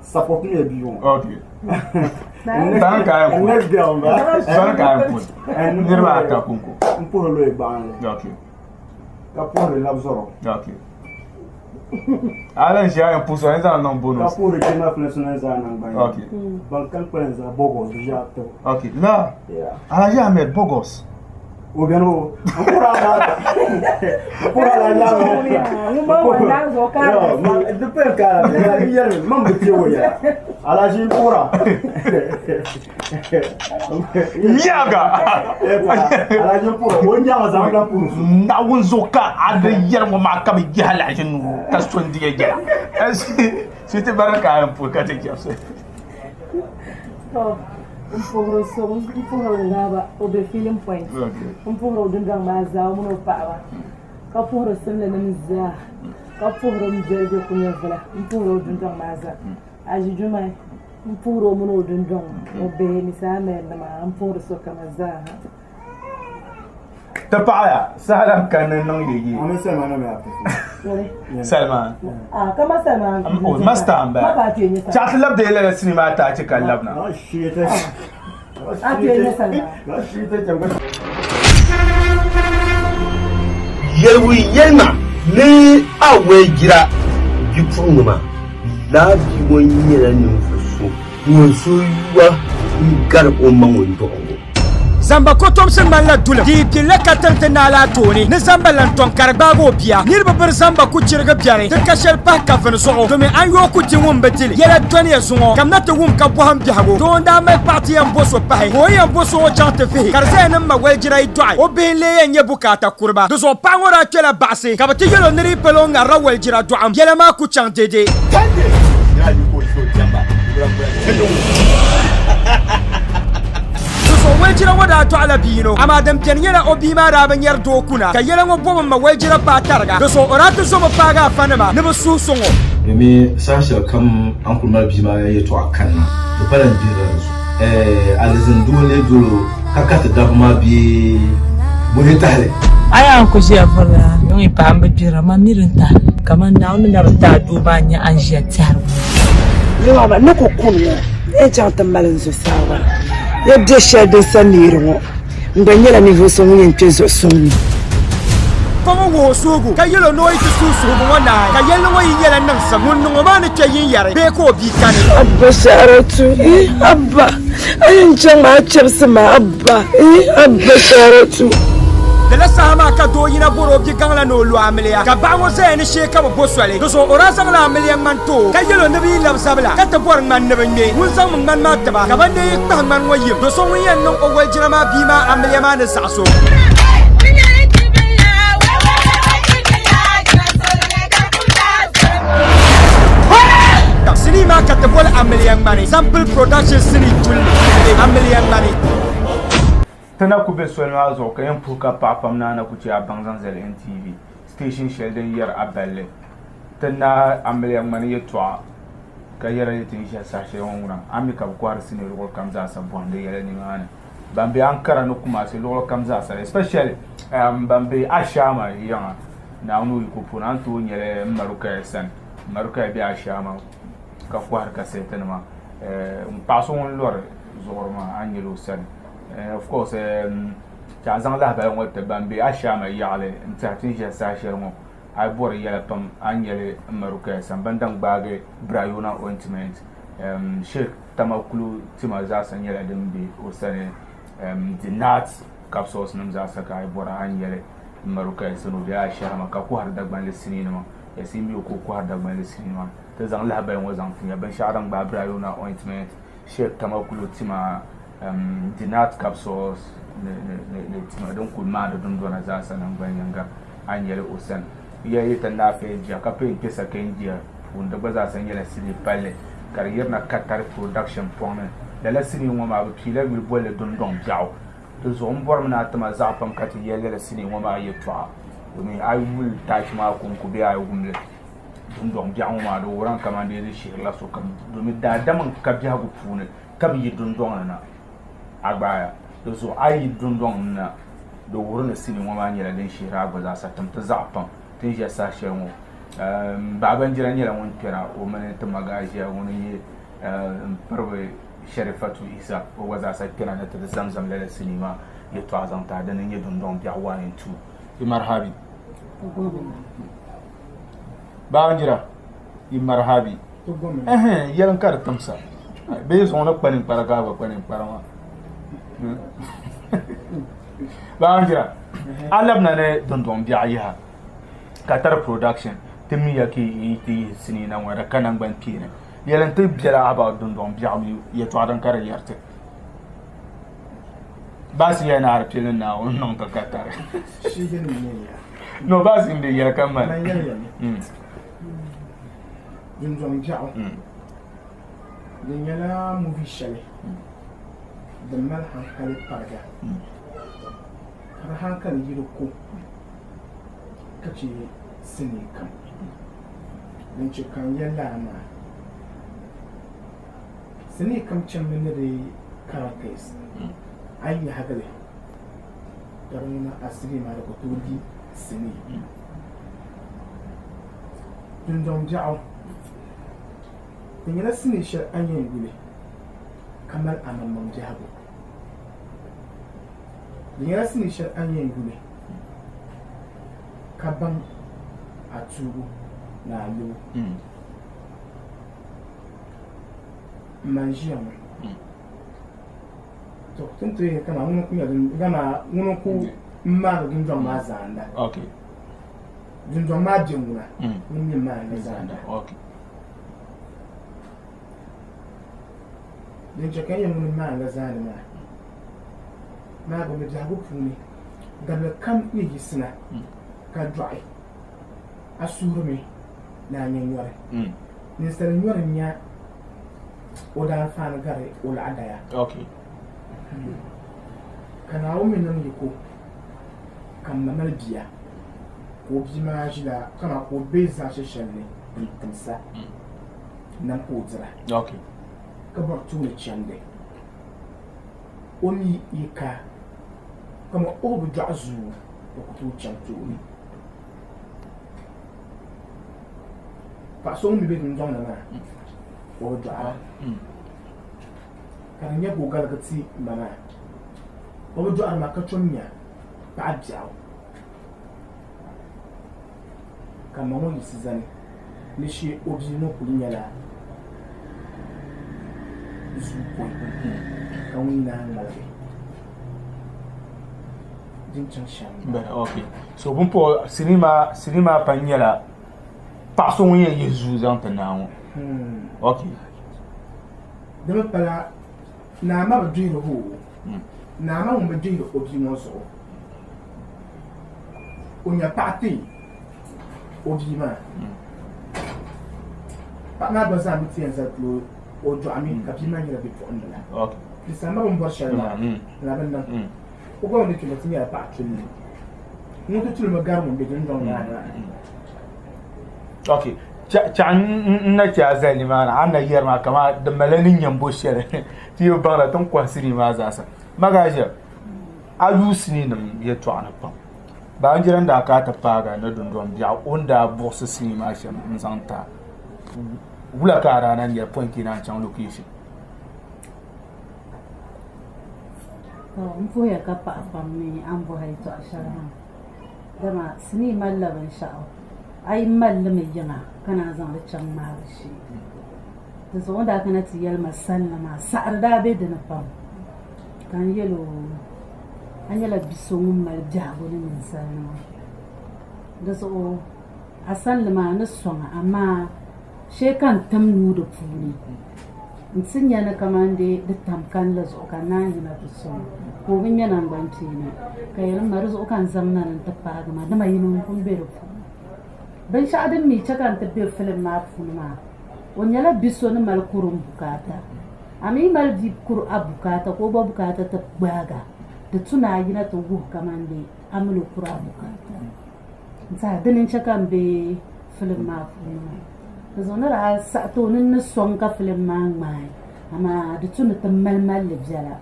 support mi bia ŋɔ. Bani ka a yɛn puhi. Next girl ba. Bani ka a yɛn puhi. Niriba ata konko. N puhiri lo gbaŋli. Okay. Ka puhiri lab zɔrɔ. Okay. A lan ʒi a yɛn puhi so a ni zaŋ niŋ bonus. Ka puhiri jema filinsi ni zaa naŋgbani. Okay. Ban kam kpalim zaa Bogos bi ʒi a tibu. Okay. La. Yeah. Alhaji Ahmed Bogos. O bɛni o. N puhiri a la. N puhiri a la yaɣa. Di pali ka a la yɛli man bi kpe o yɛla. Alhaji n puhira. Nyaga. Alhaji n puhira. O nyaga zaŋ la puhiri so. Naawuni zuɣu ka a di yɛri ŋɔ maa ka bi yihi alahichi nuu ka so n di ya jɛla. Siti bari ka a yɛn puhi ka ti chɛbisi. To n puhiri so n puhiri laaba o be filling point n puhiri o dundɔŋ maa zaa o mini o paɣaba ka puhiri simli nim zaa ka puhiri n beli be kunyavila n puhiri o dundɔŋ maa zaa Aji Jumai n puhiri o mini o dundɔŋ o bihi ni saa mali nima n puhiri sokama zaa ha. Ti paɣaya saha lan kanni niŋ yeye. Ami Salima na mi a ti Salima. Ah, kama Salima. O master n bala. Chaɣ ti labdi lala sinima ata chi ka labina. A ti nyɛ Salima. Yɛligu yɛlima ni a wɛjira bipuɣiŋga maa laa bia ŋɔ nyɛla ninvuɣ so ŋun so yuwa n-gari o ma ŋun dɔɣi o. Zamba kotomsi ŋmanila dulim. Di yi pilila katiŋ ti naai la a tooni ni zamba lan tɔŋ ka di gbaagi o bia. Niriba biri zamba ku chirigi biɛri di ka shɛli pahi kafini zuɣu domi an yooi ku di ŋun bi di li. Yɛla dɔniya zuŋɔ kamina ti wum ka bɔhim biɛhigu. Doo n-daa mali paɣa ti yɛn bo so pahi ka o ni yɛn bo so ŋɔ chaŋ ti vihi ka di zaya ni m ma walijira yi dɔɣi o bihi n-lee yɛn nyɛ bukaata kuriba. Di zuɣu paɣa ŋɔ daa kpɛla baɣisi ka bɛ ti yɛl o ni di yi palo o ŋarila walijira dɔɣim. Yɛla maa ku chaŋ dede. Di zuɣu walijira ŋɔ daa dɔɣila bia yino, amaa din beni nyɛla o bia maa daa bi nyari doo kuna, ka yɛla ŋɔ bɔbi m ma walijira paai tariga. Di zuɣu o daa ti zomi paagi afanima ni bɛ suhi sɔŋ o. Domin saha shɛli kam a ni kuli mali bia maa yɛltɔɣa kanna, di pala n gbirila di zuɣu. Alizin doo n-lee dol o ka kariti dabba maa bee buhi tahili. A yaa n-ku ʒiya vurila yuŋ yi paai m bi gbirira, man mi din tahili. Kaman Naawuni ni na bi ti a doo maa n-nyɛ a ni ʒiya tɛhiri ŋɔ. Yoaba ni ku kuni ŋɔ, n yɛn chaŋ ti mali n zuɣusaa maa. Ya be shɛli din sa neeri ŋɔ, n gba nyɛla ninvuɣ so ŋun yɛn kpe zuɣu suŋ ni. Paɣ ŋɔ wuhi o suhigu, ka yɛl o ni o yi ti suhi suhigu ŋɔ naai, ka yɛlli ŋɔ yi nyɛla niŋsim, ŋun niŋ o maa ni kpe yinyari bee ka o bia kani. Abba Saratu, eh Abba, a yɛn chaŋ maa a chɛbisi ma Abba, eh Abba Saratu. Lala saha maa ka doo yina bɔr o bigaŋ la ni o lo amiliya, ka baɣa ŋɔ zaya ni shee ka bɛ bo soli. Di zuɣu o daa zaŋla amiliya ŋmani ti o, ka yɛl o ni bɛ yi lab zabila ka ti bɔri ŋmani ni bɛ ŋme. Ŋun zaŋmi ŋmani maa ti ba, ka bɛ neei kpahi ŋmani ŋɔ yim do so ŋun yɛn niŋ o walijina maa bia maa amiliya maa ni zaɣis o. Sinii maa ka ti boli amiliya ŋmani, Sample Production sinii tulli, Amiliya ŋmani. Ti na ku be soli maa zuɣu ka yɛn puhi ka paɣa pam naa na ku che a baŋ zaŋ zali NTV station shɛli din yɛri a balli. Ti naai amiliya ŋmani yɛltɔɣa ka yɛra ni ti ni ʒiya saha shɛli ŋɔ ŋuna a mi ka bɛ kɔhiri sinii luɣili kam zaasa bɔhindi yɛla nimaani. Ban be Ankara ni Kumasi luɣili kam zaasa especially ban be Ashama yiŋa Naawuni o yiko puuni a ni tooi nyɛli m ma Rukaya sani. M ma Rukaya be Ashama ka kɔhiri kasɛɛtinima. Paɣa so ŋun lɔri zuɣuri maa a ni nyɛli o sani. Of course. Chɛ a zaŋ lahabali ŋɔ ti ban be Ashaama yaɣili n-tɛhi ti ni ʒiya saha shɛli ŋɔ, a yi bɔri yɛla pam a ni nya li m ma Rukaya sani ban daŋ gbaagi Brayona ointment. Sheikh Tamakulu tima zaasa nyɛla din be o sani Dinat capsules nim zaasa ka a yi bɔra a ni nya li m ma Rukaya sani o bela Ashaama ka kɔhiri Dagbanli sinii nima. Yes, yi mi o ka o kɔhiri Dagbanli sinii nima. Ti zaŋ lahabali ŋɔ zaŋ ti ya binshɛɣu din gbaai Brayona ointment, Sheikh Tamakulu tima Dinat capsules ni tima din kuli maandi dundona zaasa naŋgban yinga a ni nyɛli o sani. Ya yi ti naai first gear ka pun kpe second gear puuni di gba zaasa nyɛla sinii palli ka di yirina Katari production pɔŋ ni. Lala sinii ŋɔ maa bɛ piila yuli bolli dundɔŋ biɛɣu. Di zuɣu m bɔrimi ni a ti ma zaɣa pam ka ti yɛli lala sinii ŋɔ maa yɛltɔɣa domin a yi yuli taachi maa kɔŋko bee a yi wum li dundɔŋ biɛɣu ŋɔ maa di wurim kamani dee di shihirila sokam domin daadam n-ka biɛhigu puuni ka bi yi dundɔŋ ni na a gbaaya. Di zuɣu a yi yi dundɔŋ ni na di wuhiri ni sinii ŋɔ maa nyɛla din shihiri a gba zaasa tim ti zaɣa pam. Ti ni ʒiya saha shɛli ŋɔ Baɣa Banjira nyɛla ŋun kpɛra o mini ti Magaaʒiya ŋuni n-nyɛ m-piribi Sharifatu Isa o gba zaasa kpɛna ni ti di zamzam lala sinii maa yɛltɔɣa zaŋ ti a dini n-nyɛ dundɔŋ biɛɣu 1 and 2. Yi marhabi. Baɣa Banjira yi marhabi. Ɛhɛn yɛlim ka di timsa bee zuŋɔ ni kpa ninkpara ka a gba kpa ninkpara maa. Baɣa Banjira a labina ni dundɔŋ biɛɣu yaha Katari production ti miya ka yi ti yihi sinii na ŋɔ di ka naŋgban kpeeni yɛli n ti biɛla about dundɔŋ biɛɣu mi yɛltɔɣa din ka di yɛriti baasi yɛli ni a di pili ni Naawuni niŋ ti Katari no baasi n di yɛli ka mali Dundɔŋ biɛɣu di nyɛla movie shɛli din mali hankali pariga ka di hankali yi di ko ka chɛ sinii kam. Din chɛ ka n yɛli lala maa, sinii kam chanimi ni di characters a yi yahigi li ka di ŋuna a sinii maa di ku tooi di sinii. Dundɔŋ biɛɣu di nyɛla sinii shɛli a ni yɛn yuli ka mali amaŋmaŋ biɛhigu. Di nyɛla sinii shɛli a ni yɛn yuli ka baŋ a tuubu ni a lubu. M ma n-ʒiya ŋɔ. To ti ni tooi yɛli kaman ŋuni n-ku nyɛ ŋuni n-ku maani dundɔŋ maa zaanda. Dundɔŋ maa be ŋuna ŋuni mi maani li zaanda. Din chɛ ka n yɛli ŋuni maani li zaani maa, maa gba mi biɛhigu puuni dabili kam ni yiɣisina ka dɔɣi, a suhurimi ni a nya nyɔri. Ninsal nyɔri n-nya o daanfaani gari o laɣidaya. Ka Naawuni mi niŋ yiko ka m ma mali bia, ka o bia maa ʒila kaman ka o be zaashe shɛli ni n-timsa nam ka o dira, ka bɔri tuuni chandi. O mi yi ka kaman o bi dɔɣi zuu, o ku tooi chaŋ tooni. Paɣa so ŋun mi be dundɔŋ ni maa, o bi dɔɣira. Ka di nyɛ ka o galigi ti ma maa. O bi dɔɣiri ma ka tom nya paɣa biɛɣu ka ma ŋɔ yiɣisi zani ni shee o bia ŋɔ kuli nyɛla zuu pɔi ka ŋun naan ŋmaligi din chaŋ shɛm m-bala. Ok so pumpɔŋɔ sinii maa pa nyɛla paɣa so ŋun yɛn yihi zuu zaŋ ti naa ŋɔ. Ok. Di mi pala naa ma bi duhiri hoo, naa ma ŋun bi duhiri o bia ŋɔ zuɣu, o nya paɣa ti o bia maa. Paɣa maa gba zaa mi ti yɛn zali polo o dɔɣimi ka bia maa nyɛla bipuɣimbila. Di saha ma bini bɔri shɛli maa la bi niŋ. O gba ni kpɛma ti nyɛla paɣa tulli. Ŋun ti tulimi gari ŋun be dundɔŋ maa ni maa. Ok chaɣ n na chɛ a zali nimaani a ni na yɛri maa kaman di malila ni nyambo shɛli ti yi bi baŋda ti ni kɔhi sinii maa zaasa. Magaʒia a yuui siniinim yɛtɔɣa ni pam baanjira n-daa kana ti paagi a ni dundɔŋ biɛɣu o ni daa buɣisi sinii maa shɛm n-zaŋ ti a wula ka a daa na nyɛli pɔi ka yi naan chaŋ location? To n puhiya ka paɣi pam ni a ni bɔhi yɛtɔɣ shɛli maa. Dama sinii malila binshɛɣu a yi mali li mi yiŋa ka naan zaŋ li chaŋ ŋmaabu shee. Di zuɣu o ni daa kana ti yɛli ma salinli maa, saɣiri daa be di ni pam. Ka n yɛl o, A nyɛla bi so ŋun mali biɛhigu ni ninsalinima. Di zuɣu a salinli maa ni sɔŋ a, amaa shee ka n tim nuu di puuni nti nya ni kaman di di tam kalinli zuɣu ka n naan yina ti sɔŋ ka o bi ŋme naŋgbankpeeni. Ka yɛli ma, Di zuɣu ka n zaŋ na ni n ti paagi ma, dama yino m-pun be di puuni. Binshɛɣu din mi chɛ ka n ti be filim maa puuni maa, o nyɛla bi so ni mali kurim bukaata. A mi mali bia kuri a bukaata ka o gba bukaata ti gbaag a, di tu ni a yina ti wuhi kaman di a mini o kuri a bukaata. N saha dini n-chɛ ka m be filim maa puuni maa. Di zuɣu ni daa saɣi ti o ni n ni sɔŋ ka filim maa ŋmaai, amaa di tu ni ti malimali li biɛla.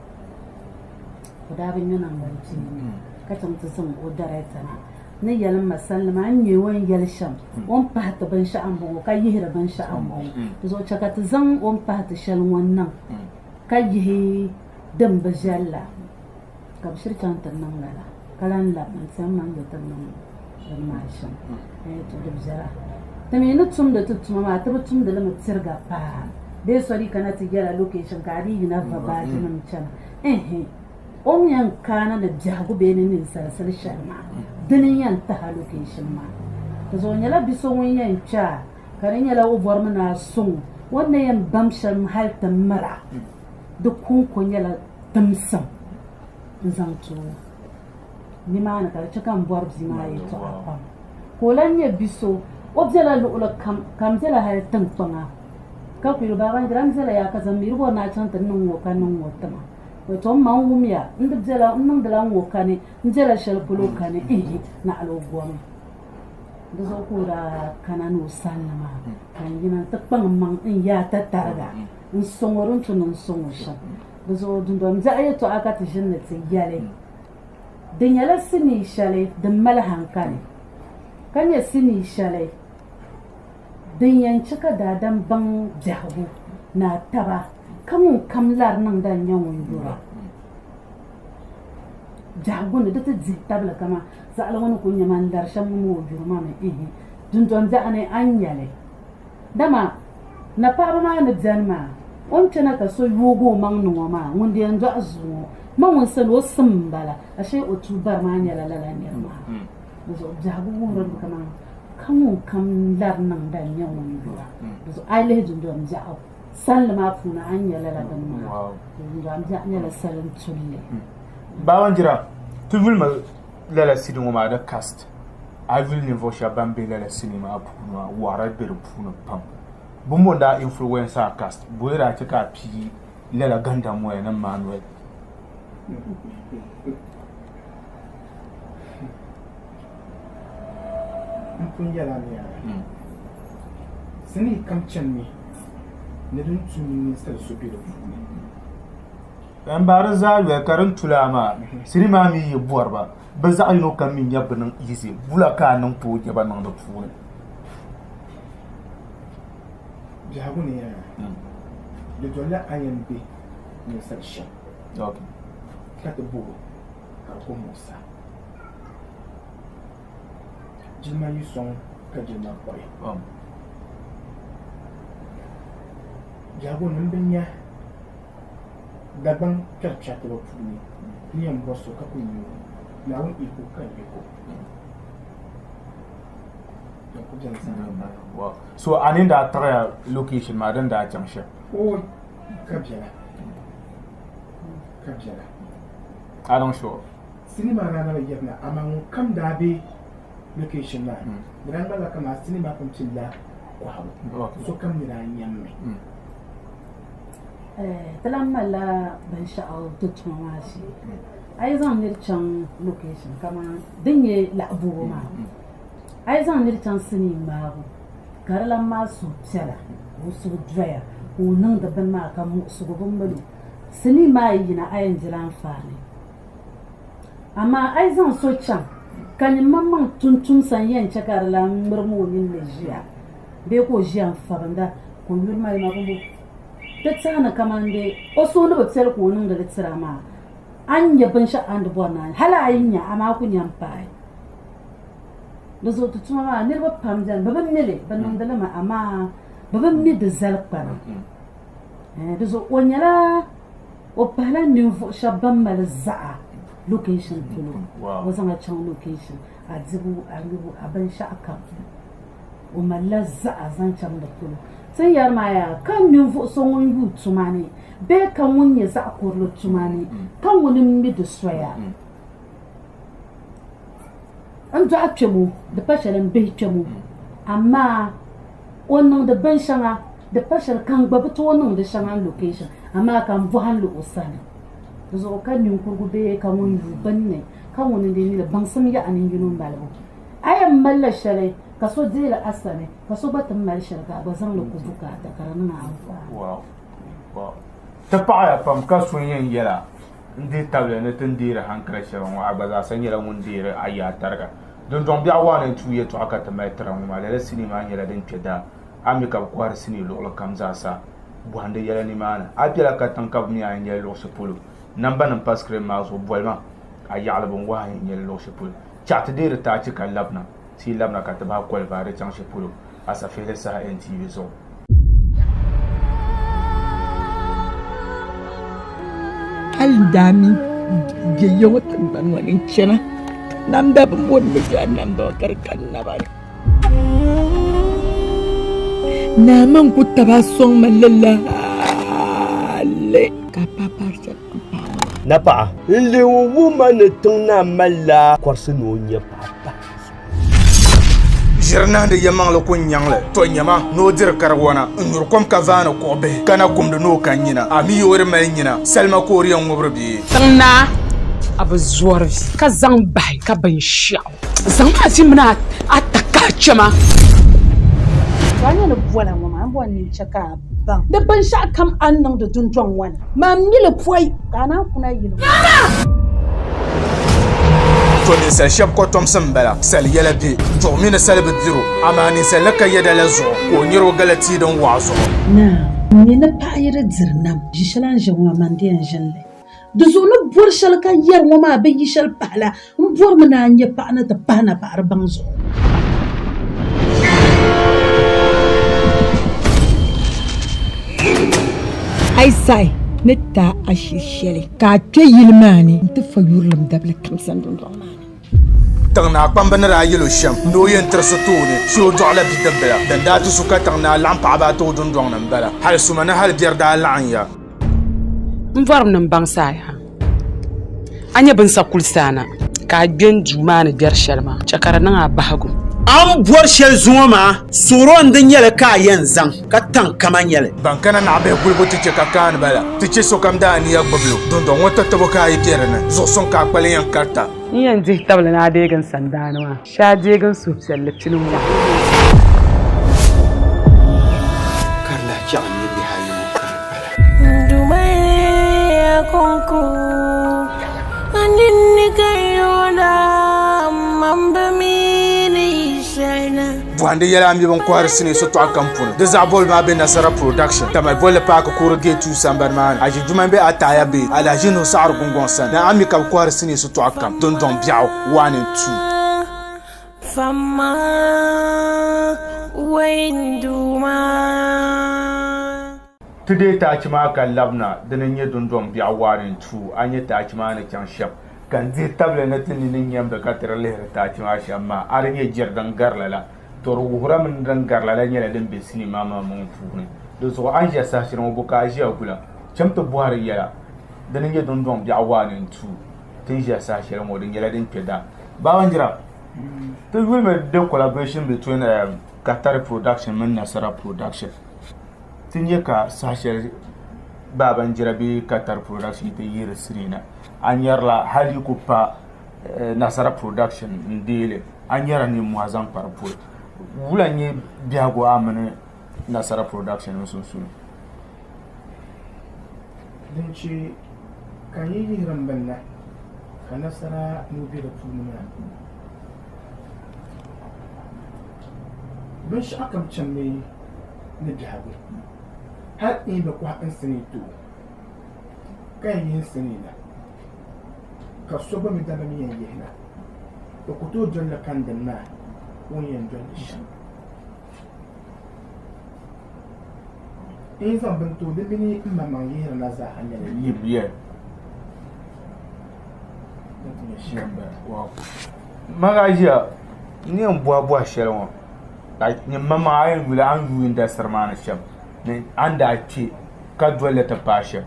O daa bi ŋme naŋgbankpeeni ka chaŋ ti zaŋ o darɛta na ni yɛli ma sanli maa, n nya o ni yɛli shɛm, o ni pahi ti binshɛɣu m-bɔŋɔ ka yihiri binshɛɣu m-bɔŋɔ. Di zuɣu chɛ ka ti zaŋ o ni pahi ti shɛli ŋɔ n-niŋ ka yihi din bi viɛl la. Ka bɛ shiri chaŋ ti niŋ lala, ka lan labi n-ti a maŋ ti niŋ bini maa shɛm. Ɛɛh to di viɛla. Ti mi ni tumdi ti tuma maa, ti bi tumdi li mi tiriga paa. Bee so dii kana ti yɛla location ka a dii yina va baajinim chana. Ɛɛh o ni yɛn kaana ni biɛhigu bee ni ninsalisili shɛli maa, dini n-yɛn tahi a location maa. Di zuɣu o nyɛla bi so ŋun yɛn kpe a ka di nyɛla o bɔrimi ni a sɔŋ o, o ni na yɛn bam shɛm hali ti mira, di kɔŋko nyɛla timsim n-zaŋ ti o nimaani ka di chɛ ka m bɔri bia maa yɛtɔɣa pam. Ka o lan nyɛ bi so, o bela luɣili kam, ka m bela hali tiŋkpaŋa, ka kul yɛli o, Baaba, n jira m bela ya ka zaŋ mi di bɔri ni a chaŋ ti niŋ ŋ-ŋɔ ka niŋ ŋ-ŋɔ ti ma. Tɔ m ma n wumya, n di bela, n niŋdila ŋ-ŋɔ kani, m bela shɛli polo kani, ihi, naɣila o gomi. Di zuɣu ka o daa kana ni o sanna maa, ka n yina nti kpaŋ m maŋ n-yaai tatariga n-sɔŋ o din tu ni n sɔŋ o shɛm. Di zuɣu dundɔŋ biɛɣu yɛtɔɣa ka ti ʒini ni ti yɛli. Di nyɛla sinii shɛli din mali hankali, ka nyɛ sinii shɛli din yɛn chɛ ka daadam baŋ biɛhigu ni a taba, ka ŋun kam lari niŋda n-nyɛ ŋun yura. Biɛhigu ni di ti dihi tabili kaman zaɣili ŋɔ ni kul nyɛ ma n-lari shɛm ŋɔ maa o yuri ma mi, ihi, dundɔŋ biɛɣu ni a ni nya li. Dama napaɣiba maa ni beni maa, o ni kpɛna ka so yoog o maŋ ni ŋɔ maa, ŋun di yɛn dɔɣi zuu ŋɔ, ma ŋun sani o sim m-bala, ashee o tuui bari maa nyɛla lala nir maa. Di zuɣu biɛhigu wuhirimi kaman ka ŋunkam lari niŋda n-nyɛ ŋun yura. Di zuɣu a yi lihi dundɔŋ biɛɣu salinli maa puuni a ni nya lala bini maa. Dundɔŋ biɛɣu nyɛla salin tulli. Baawanjira, ti yulimi lala sinii ŋɔ maa The Cast. A yuli ninvuɣ shɛba ban be lala sinii maa puuni maa, wɔɣira be di puuni pam. Bɔmbɔ n-daa influence a cast? Bɔyi daa chɛ ka a pii lala Gandamoya ni Manuel? M pun yɛl a mi yaa, sinii kam chanimi ni din tu ni ninsal so be di puuni. N bahi di zaa yoli ka din tuli a maa, sinii maa mi yi bɔri ba, bɛ zaɣ yino kam mi nyɛbu bi niŋ easy, wula ka a niŋ tooi nya ba niŋ di puuni? Biɛhigu ni yaa, di dolila a yɛn be ninsal shɛm ka ti bo o ka di ku muɣis a. Jilima yi sɔŋ ka jilima kpuɣi. Biɛhigu ni m bi nya Dagbaŋ kpɛrikpɛritiba puuni n yɛn bɔri so ka ku nya o, Naawuni yiko ka n yiko. Din ku beni zaa m-bala. Wow. So a ni daa taɣiya location maa din daa chaŋ shɛm? O ka biɛla. Ka biɛla. A niŋ sure? Sinii maa daa na bi yirina amaa ŋun kam daa be location maa di daa ŋmanila kaman sinii maa pun pilila kɔhibu. Sokam ni daa nyammi. Ti lahi malila binshɛɣu ti tuma maa shee. A yi zaŋ niri chaŋ location kamani din nyɛ laɣibobo maa, a yi zaŋ niri chaŋ sinii ŋmaabu ka di lan maa suhu piɛla ka o suhu doya ka o niŋdi bini maa ka muɣisigu bi mali o, sinii maa yi yina a yɛn dila anfaani. Amaa a yi zaŋ so chaŋ ka nyin maŋmaŋ tumtumsa n-yɛn chɛ ka di lan ŋmirim o nini ni ʒiya bee ka o ʒiya n-fabinda ka o yuri mali ma bimbo. Ti tɛhi ni kaman di o suhu ni bi piɛli ka o niŋdi li tira maa. A ni nya binshɛɣu a ni di bɔri ni a nya, hali a yi nya, amaa a ku nya m-paai. Di zuɣu ti tuma maa niriba pam beni bɛ bi mi li, bɛ niŋdi li mi amaa bɛ bi mi di zalikpana. Di zuɣu o nyɛla o pahila ninvuɣ shɛba ban mali zaɣa location polo. O zaŋ a chaŋ location, a dibu, a nyubu, a binshɛɣu kam. O malila zaɣa zaŋ chaŋ di polo. Ti ni yɛri maa yaa, ka ninvuɣ so ŋun yuui tuma ni bee ka ŋun nyɛ zaɣ kurili tuma ni, ka ŋuni m-mi di soya. N dɔɣi kpɛm o, di pa shɛli m bihi kpɛm o, amaa o niŋdi binshɛŋa di pa shɛli ka n gba bi tooi niŋdi shɛŋa n location amaa ka n bɔhim li o sani. Di zuɣu ka ninkurigu bee ka ŋun yuui bini ni ka ŋuni n-dii mi li baŋsim yaɣa ni yino malibu. A yɛn malila shɛli ka so deei li a sani ka so gba ti mali shɛli ka a gba zaŋ li ku bukaata ka di niŋ a anfaani. Ti paɣiya pam ka so yɛn yɛla n-dihi tabili ni ti ni deeri hankali shɛli ŋɔ, a gba zaasa nyɛla ŋun deeri a yaa tariga. Dundɔŋ biɛɣu waani n-tuui yɛtɔɣa ka ti mali tira ŋɔ maa, lala sinii maa nyɛla din kpe daa. A mi ka bɛ kɔhiri sinii luɣili kam zaasa bɔhindi yɛla nimaani. A bela katiŋ ka bɛ mi a ni nyɛli luɣ shɛli polo. Nambanima pa screen maa zuɣu, boli ma a yaɣili bɛ ni wahi a ni nyɛli luɣ shɛli polo. Chaɣ ti deeri taachi ka labina. Ti yi labina ka ti bahi kolivaai di chaŋ shɛli polo Asafihili saha NTV zuɣu. Hali n daa mi bɛ ya ŋɔ tiŋgbani ŋɔ ni n-chana ka namda bɛ ni booni mi namda ŋɔ ka di ka n naba ni. Naa man ku taba sɔŋ ma lala hali ka a paai paari shɛli n paai ŋɔ maa. Napaɣa, n leei o wuhi ma ni tiŋ naa malila kɔrisi ni o nya paɣa pahi zuɣu. Ʒiri nahindi yɛlimaŋli ku nyaŋ li, tɔ nyama ni o diri kariwana n-nyuri kom ka vaani kuɣ bihi, ka na kumdi ni o ka nyina. A mi yi o di mali nyina, salima ka o di yɛn ŋubiri bee? Tiŋ naa, a bi zɔri vi, ka zaŋ bahi ka binshɛɣu. Zaŋm a vi mini a takahi chɛ ma. To a nya ni bɔla ŋɔ maa, m bɔri ni n chɛ ka a baŋ ni binshɛɣu kam a ni niŋdi dundɔŋ ŋɔ ni, man mi li pɔi ka a naan kuna yili ŋɔ. To ninsal shɛb kɔtomsi m-bala, sal yɛla be, duɣu mi ni sal bi dir o, amaa ninsal ni ka yɛda la zuɣu ka o nyari o gala tia din wɔɣa zuɣu. Naa, m mi ni paɣa yi di diri nam, ʒi shɛli a ni ʒe ŋɔ maa, man di yɛn ʒini li. Di zuɣu ni bɔri shɛli ka yɛri ŋɔ maa bɛ yi shɛli pahi la, m bɔrimi ni a nya paɣa ni ti pahi napaɣiri baŋ zuɣu. A yi saɣi ni ti a ashili shɛli ka a kpe yili maa ni nti fa yurilim dabili kam sani dundɔŋ maa ni. Tiŋ naa kpamba ni daa yɛl o shɛm ni o yɛn tirisi tooni shee o dɔɣila bidibbila. Din daa ti su ka tiŋ naa laɣim paɣiba ata o dundɔŋ ni m-bala. Hal suma ni hal biɛri daa laɣim ya. M bɔrimi ni m baŋsi a yaa. A nya binsa kulisi a na, ka a gbe n duu maa ni gbɛri shɛli maa, chɛ ka di niŋ a bahigu. A ni bɔri shɛli zuŋɔ maa, suɣiro n-di nyɛli ka a yɛn zaŋ, ka taŋ kama nyɛli. Ban kana naɣibihi gulibu ti chɛ ka kaani ba la, ti chɛ sokam daa nia gbubi lo. Dundɔŋ ŋɔ tatabo ka a yi be di ni, zuɣusuŋ ka a kpalim yɛn karita. N yɛn dihi tabili ni a deegi n sandaani maa, shee a deegi n suhupiɛlli pini ŋɔ. Ka di lahi chɛɣu n-nyɛ bihi ayi ŋɔ ka di pala. Bɔhindi yɛla a mi bin kɔhiri sinii sitɔɣu kam puuni. Di zaɣ bɔbili maa be Nasara Production, Tamale Bolli Paaki Kuuri Gate 2 sambani maa ni. Aʒi Juma m-be Ataaya bee Alhaji Nuhu Saɣiri Gungɔŋ sani ni a mi ka bɛ kɔhiri sinii sitɔɣu kam dundɔŋ biɛɣu 1 and 2. Ti deei taachi maa ka labina, dini n-nyɛ dundɔŋ biɛɣu 1 and 2. A nya taachi maa ni chaŋ shɛm, ka n dihi tabili ni ti nini nyamdi ka ti di lihiri taachi maa shɛm maa, a di nyɛ jiri din gari lala. To di wuhira mi ni din gari lala nyɛla din be sinii maa maŋmaŋ puuni. Di zuɣu a ni ʒiya saha shɛli ŋɔ bo ka a ʒiya gula? Cham ti bɔhiri yɛla, dini n-nyɛ dundɔŋ biɛɣu 1 and 2. Ti ni ʒiya saha shɛli ŋɔ di nyɛla din kpe daa. Babanjira, ti yulimi the collaboration between Katari production mini Nasara production. Ti nya ka saha shɛli Babanjira bee Katari production ti yihiri sinii na, a nyarila hali yi ku pa Nasara production n-deei li, a nyarila nimmɔhi zaŋ kpa di polo. Wula n-nyɛ biɛhigu a mini Nasara production ŋɔ sunsuuni? Din che ka n yi yihiri m bini na ka nasara nuu be di puuni maa, binshɛɣukam chanimi ni biɛhigu. Hal n yi bi kɔhi n sinii ti o, ka yi yihi n sinii na. Ka so gba mi dama mi yɛn yihina, o ku tooi doli li kani dini maa o ni yɛn doli li shɛm. N yi zaŋ bini ti o, di mini m maŋmaŋ yihiri na zaaha nyɛla yim. Din ti nyɛ shɛm m-bala. Magaʒia, n ni yɛn bɔhi bɔhi shɛli ŋɔ, like nyini maŋmaŋ a yɛn yuli a ni yuui indasitiri maa ni shɛm ni a ni daa kpe ka doli li ti paai shɛm,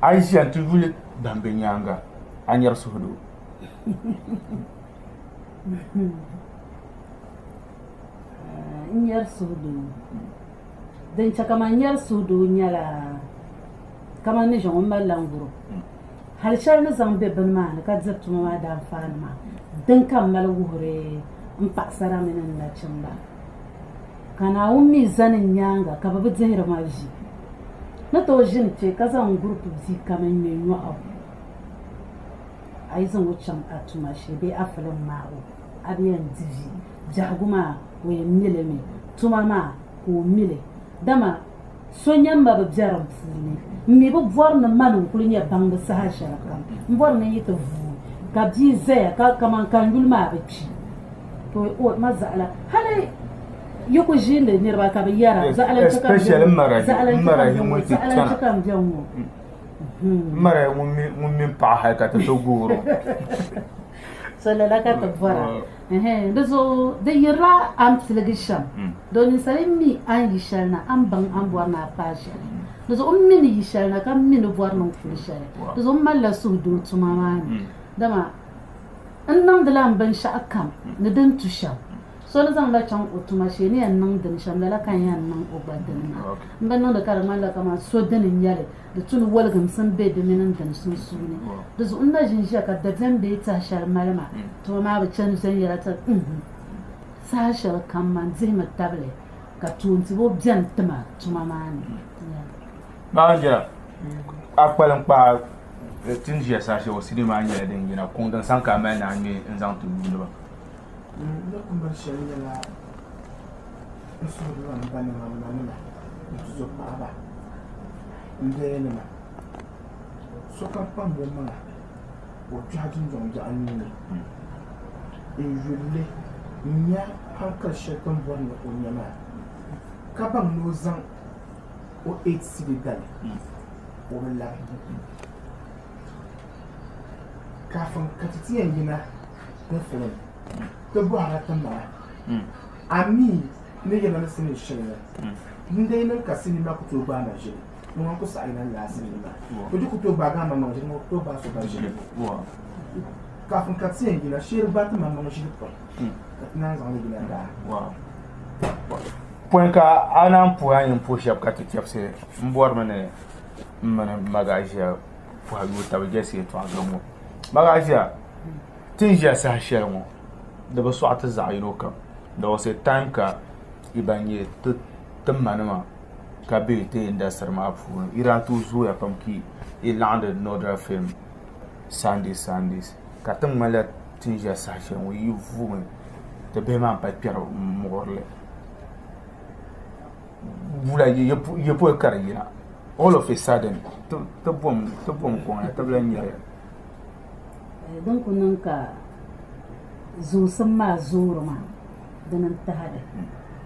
a yi ʒiya nti yuli ban be nyaaŋa a nyari suhudoo. N nyari suhudoo. Din chɛ ka man nyari suhudoo nyɛla kaman ni ʒe ŋɔ m malila n guri o. Hali shɛli ni zaŋ be bini maa ni ka diri tuma maa daanfaani maa, din ka m mali wuhiri m paɣisara mini n nachimba. Ka Naawuni mi zani n nyaaŋa ka bɛ bi dihiri ma vi. Ni tooi ʒini kpe ka zaŋ n gurupu bia kam n-ŋme nyɔɣu. A yi zaŋ o chaŋ a tuma shee bee a filim ŋmaag o, a bi yɛn di vi. Biɛhigu maa, o yɛn mi li mi. Tuma maa, ka o mi li. Dama so nyamma bi be din puuni. M mi bi bɔri ni mani n-kuli nyɛ baŋdi saha shɛlikam. M bɔri ni n yi ti vuui ka bia zaya ka kaman ka n yuli maa bi kpi. To o ma zaɣila hali yi ku ʒiindi niriba ka bɛ yɛra zaɣila n-chɛ ka m be ŋ-ŋɔ, zaɣila n-chɛ ka m be ŋ-ŋɔ, zaɣila n-chɛ ka m be ŋ-ŋɔ. M marahi ŋun mini paɣa hali ka ti ti goori o. So lala ka ti bɔra. Ɛhɛn, di zuɣu di yirila a ni piligi shɛm. Doo ninsali mi a ni yi shɛli na, a ni baŋ a ni bɔri ni a paai shɛli. Di zuɣu m mi ni yi shɛli na ka m mi ni bɔri ni n kuli shɛli. Di zuɣu m malila suhudoo tuma maa ni. Dama n niŋdila m binshɛɣu kam ni din tu shɛm. So ni zaŋla chaŋ o tuma shee ni yɛn niŋ dini shɛm, lala ka n yɛn niŋ o gba dini maa. M bi niŋdi ka di ŋmanila kaman so dini n-nyɛ li. Di tu ni woligimsim be di mini n dini sunsuuni. Di zuɣu n na ʒi n-ʒiya ka dabiɛm bee tɛha shɛli mali ma. Tuma maa bi chani viɛnyɛla ti n-hu. Saha shɛli kam man dihimi tabili ka toontibo beni ti ma tuma maa ni. Baanjira, a kpalim kpaa ti ni ʒiya saha shɛli ŋɔ sinii maa nyɛla din yina kuŋ din saŋ ka a mali ni a ŋme n-zaŋ ti yuuni ba. N ni ku mali shɛli nyɛla n suhudoo n banima n manima n tuzo paɣaba n dayanima sokam kpaŋmi o maŋa ka o kpɛhi dundɔŋ biɛɣu nuuni n yulli n nya hankali shɛli ti ni bɔri ni o nya maa ka baŋ ni o zaŋ o 8 cedi dali o bi labi kaafin ka ti ti yɛn yina ni filim ti bɔhirila ti maŋa a mi ni yina ni sinii shɛli ni n dee niŋ ka sinii maa ku tooi gbaai ma ʒili ni ŋɔ ku saɣi yina lala sinii maa o di ku tooi gbaagi a maŋmaŋ ʒili ŋɔ ku tooi gbaai so gba ʒili kaafin ka ti yɛn yina shee di gbaai ti maŋmaŋ ʒili pɔi ka ti naan zaŋli yina daa. Pɔi ka a naan puhi a ni yɛn puhi shɛba ka ti chɛbisi m bɔrimi ni m mini Magaʒia puhi yooi taba jɛsi yɛltɔɣa zuɣu ŋɔ. Magaʒia, ti ni ʒiya saha shɛli ŋɔ di bi sɔɣi ti zaɣ yino kam. There was a time ka yi ban nyɛ ti manima ka be ti industry maa puuni yi daa tooi zooya pam ka yi laɣindi Northern film Sunday Sundays ka ti ŋmanila ti ni ʒiya saha shɛli ŋɔ yi vuumi ti bihi maa m-pa kpɛri muɣiri li. Wula yi pɔi ka di yina all of a sudden ti bom kɔŋ ya ti bi lahi nyari ya. Din ku niŋ ka zoosim maa zoori maa dini n-tahi li.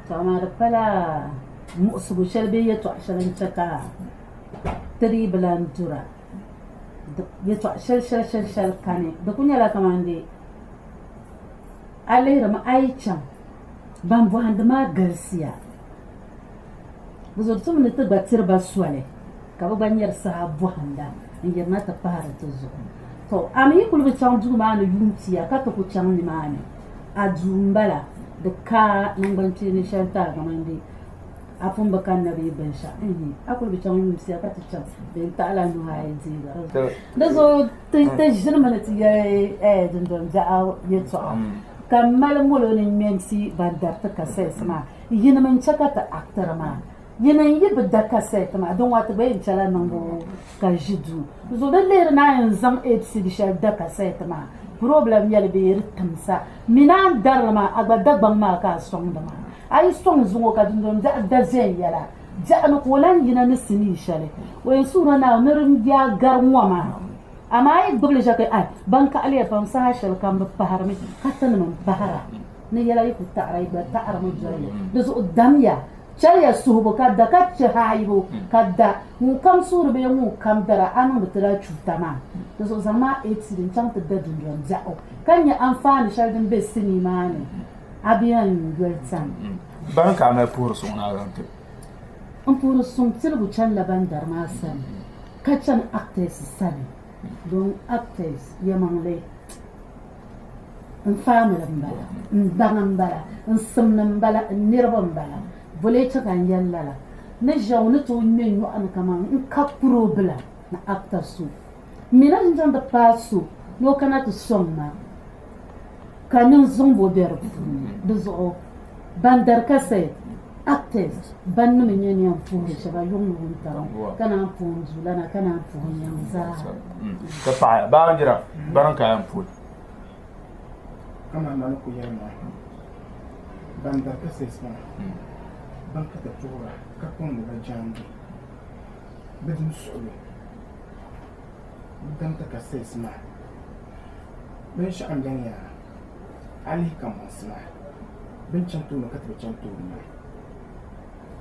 Tɔ amaa di pala muɣisigu shɛli bee yɛltɔɣa shɛli n-chɛ ka ti dii bi lan dura. Yɛltɔɣa shɛli shɛli shɛli shɛli kani. Di ku nyɛla kaman dee a lihirimi a yi chaŋ ban bɔhindi maa galisiya. Bɛ zɔri tum ni ti gba tiri ba soli ka bɛ gba nyari saha bɔhinda n-yirina ti pahiri ti zuɣu. Tɔ! A mi yi kuli bi chaŋ duu maa ni yuun pia ka ti ku chaŋ nimaani, a duu m-bala, di ka naŋgbankpeeni shɛli ti a kamani a pun bi kanna bee binshɛɣu. Ihi, a kuli bi chaŋ yuun pia ka ti chaŋ bee n-taɣila nuhi ayi deega. Di zuɣu ti ʒinimi ni ti yɛli dundɔŋ biɛɣu yɛltɔɣa ka mali molo ni ŋme n-ti ban dari ti kasɛti maa. Yinima n-chɛ ka ti actiri maa. Yini n-yi bi da kasɛti maa, din ŋɔ ti gba yɛn chɛla niŋbu ka ʒi duu. Di zuɣu di lihiri ni a yɛn zaŋ ABCD shɛli da kasɛti maa, problem nyɛli bee di timsa. Mi ni a ni dari li maa, a gba Dagbaŋ maa ka a sɔŋdi maa. A yi sɔŋ zuŋɔ ka dundɔŋ biɛɣu da viɛnyɛla, biɛɣu ni ka o lan yina ni sinii shɛli, o yɛn suhirila Naawuni ni di yaa gari ŋɔ maa. Amaa a yi gbubi li ʒiya ka ai, ban kaɣiliya pam saha shɛli kam bɛ pahirimi ka tinim m-pahira ni yɛla yi ku taɣira yi gba taɣirimi doli li. Di zuɣu damya, chɛliya suhibu ka da ka chɛ haayibu ka da. Ŋunkam suhiri bee ŋunkam dara a niŋdi ti la chuuta maa. Di zuɣu zaŋmi a ATD n-chaŋ ti da dundɔŋ biɛɣu ka nya anfaani shɛli din be sinii maa ni. A bi yɛn yoli tam. Bani ka a mali puhiri suŋ ni a zaŋ ti? N puhiri suŋ piligu chanila ban dari maa sani ka chani actors sani don actors yɛmaŋli n family m-bala, n daŋ m-bala, n simni m-bala, n niriba m-bala. Bole chɛ ka n yɛli lala ni ʒiɛɣu ni tooi ŋme nyɔɣu ni kaman n ka kuro bila ni actor so. M mi na ʒini chaŋ ti paai so ni o kana ti sɔŋ ma ka niŋ zuŋbo be di puuni. Di zuɣu ban dari kasɛt, actors, ban nim n-nyɛ ni yɛn puhiri shɛba yuŋ ni wuntaŋ ka naan puhi n duulana ka naan puhi n yiŋ zaa. Ka paɣa baanjira barin ka yɛn puhi. Kaman ma ni ku yɛli maa, ban dari kasɛt maa, ban ka ti puhira ka kpaŋdi ba jaande bɛ dim suɣulo. Bɛ damti kasɛs maa. Binshɛɣu m-beni yaa, a lihi kamansi maa, bɛ ni chani tooni ka ti bi chani tooni maa.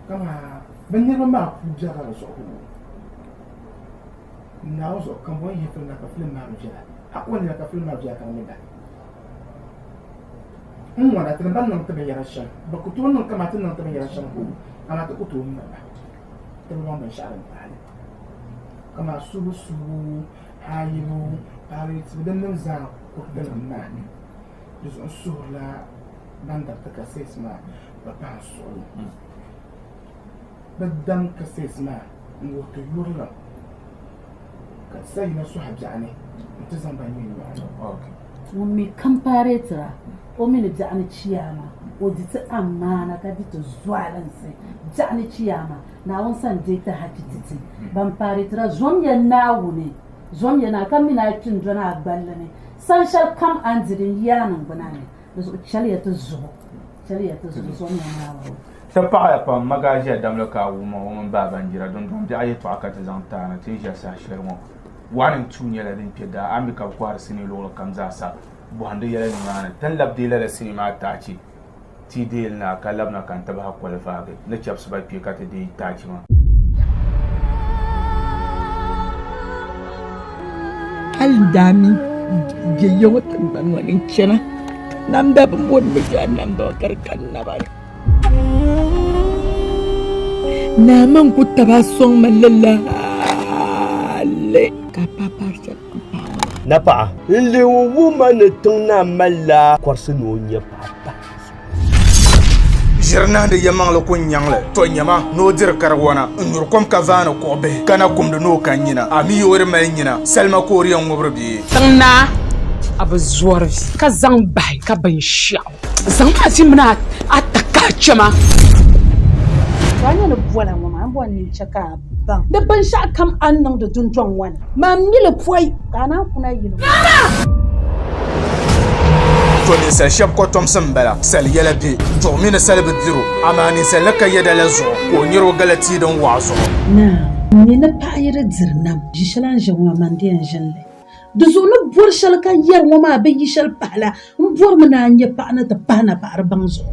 Kaman bɛ niriba maa kul biɛrila bɛ zuɣu hoo. Naawuni zuɣu ka m-bɔŋɔ yihi filim maa ka filim maa bi viɛla. A o ni yɛli ka filim maa viɛla ka di mi ba. N ŋɔna ti ni ban niŋ ti binyɛra shɛm, bɛ ku tooi niŋ kaman ti ni niŋ ti binyɛra shɛm hoo, amaa ti ku tooi miri ba. Ti bi baŋ binshɛɣu din pahi li. Kaman subu subu, haayibu, paɣiritibu din nim zaa kuritinim maa ni. Di zuɣu n suhirila ban dariti kasɛs maa bɛ pahi n suɣili. Bɛ dam kasɛs maa n-wuhi ti yurilim ka ti sa yina sɔhi biɛɣu ni nti zaŋ ba ŋme nyɔɣu ni. Ŋun mi kam paaretira, o mi ni biɛɣu ni chiyaama, o di ti amaana ka di ti zualinsi biɛɣu ni chiyaama. Naawuni sani deei ti hachi ti ti. Ban paaretira, zomya Naawuni, zomya Naawuni ka mi ni a kpi n-dɔni a gballi ni san shɛli kam a ni di din yi a niŋgbuna ni. Di zuɣu chɛliya ti zuɣu, chɛliya ti zuɣu, zomya Naawuni. Ti paɣiya pam, Magaʒiya damli ka a wum o mini Baabanjira dundɔŋ biɛɣu yɛtɔɣa ka ti zaŋ ti a na ti ni ʒiya saha shɛli ŋɔ. One and two nyɛla din kpe daa, a mi ka bɛ kɔhiri sinii luɣili kam zaa sa bɔhindi yɛla nimaani. Ti ni labi deei lala sinii maa taachi ti deei li na ka labina ka n ti bahi koli vaagi ni chɛbisi ba kpe ka ti deei taachi maa. Hali n daa mi be ya ŋɔ tiŋgbani ŋɔ ni n-chana namda bɛ ni booni mi zaa namda ŋɔ ka di ka n naba ni. Naa man ku taba sɔŋ ma lala hali ka a paai paai shɛli n paai ŋɔ maa. Napaɣa, n lihi o wuhi ma ni tiŋ naa malila kɔrisi ni o nya paɣa pahi zuɣu. Ʒiri nahindi yɛlimaŋli ku n-nyaŋ li, tɔ nyama ni o diri kariwana n-nyuri kom ka vaani kuɣ bihi, ka na kumdi ni o ka nyina. A mi yi o di mali nyina, salima ka o di yɛn ŋubiri bee? Tiŋ naa, a bi zɔri ka zaŋ bahi ka binshɛɣu. Zaŋ a vi mini a takahi chɛ ma. To a nya ni bɔla ŋɔ maa, m bɔri ni n chɛ ka a baŋ ni binshɛɣu kam a ni niŋdi dundɔŋ ŋɔ ni, man mi li pɔi ka a naan kuna yili ŋɔ. To ninsal shɛb kɔtomsi m-bala, sal yɛla be, duɣu mi ni sal bi dir o, amaa ninsal ni ka yɛda la zuɣu ka o nyari o gala tia din wɔɣa zuɣu. Naa, m mi ni paɣa yi di diri nam, ʒi shɛli a ni ʒe ŋɔ maa, man di yɛn ʒini li. Di zuɣu ni bɔri shɛli ka yɛri ŋɔ maa bɛ yi shɛli pahi la, m bɔrimi ni a nya paɣa ni ti pahi napaɣiri baŋ zuɣu.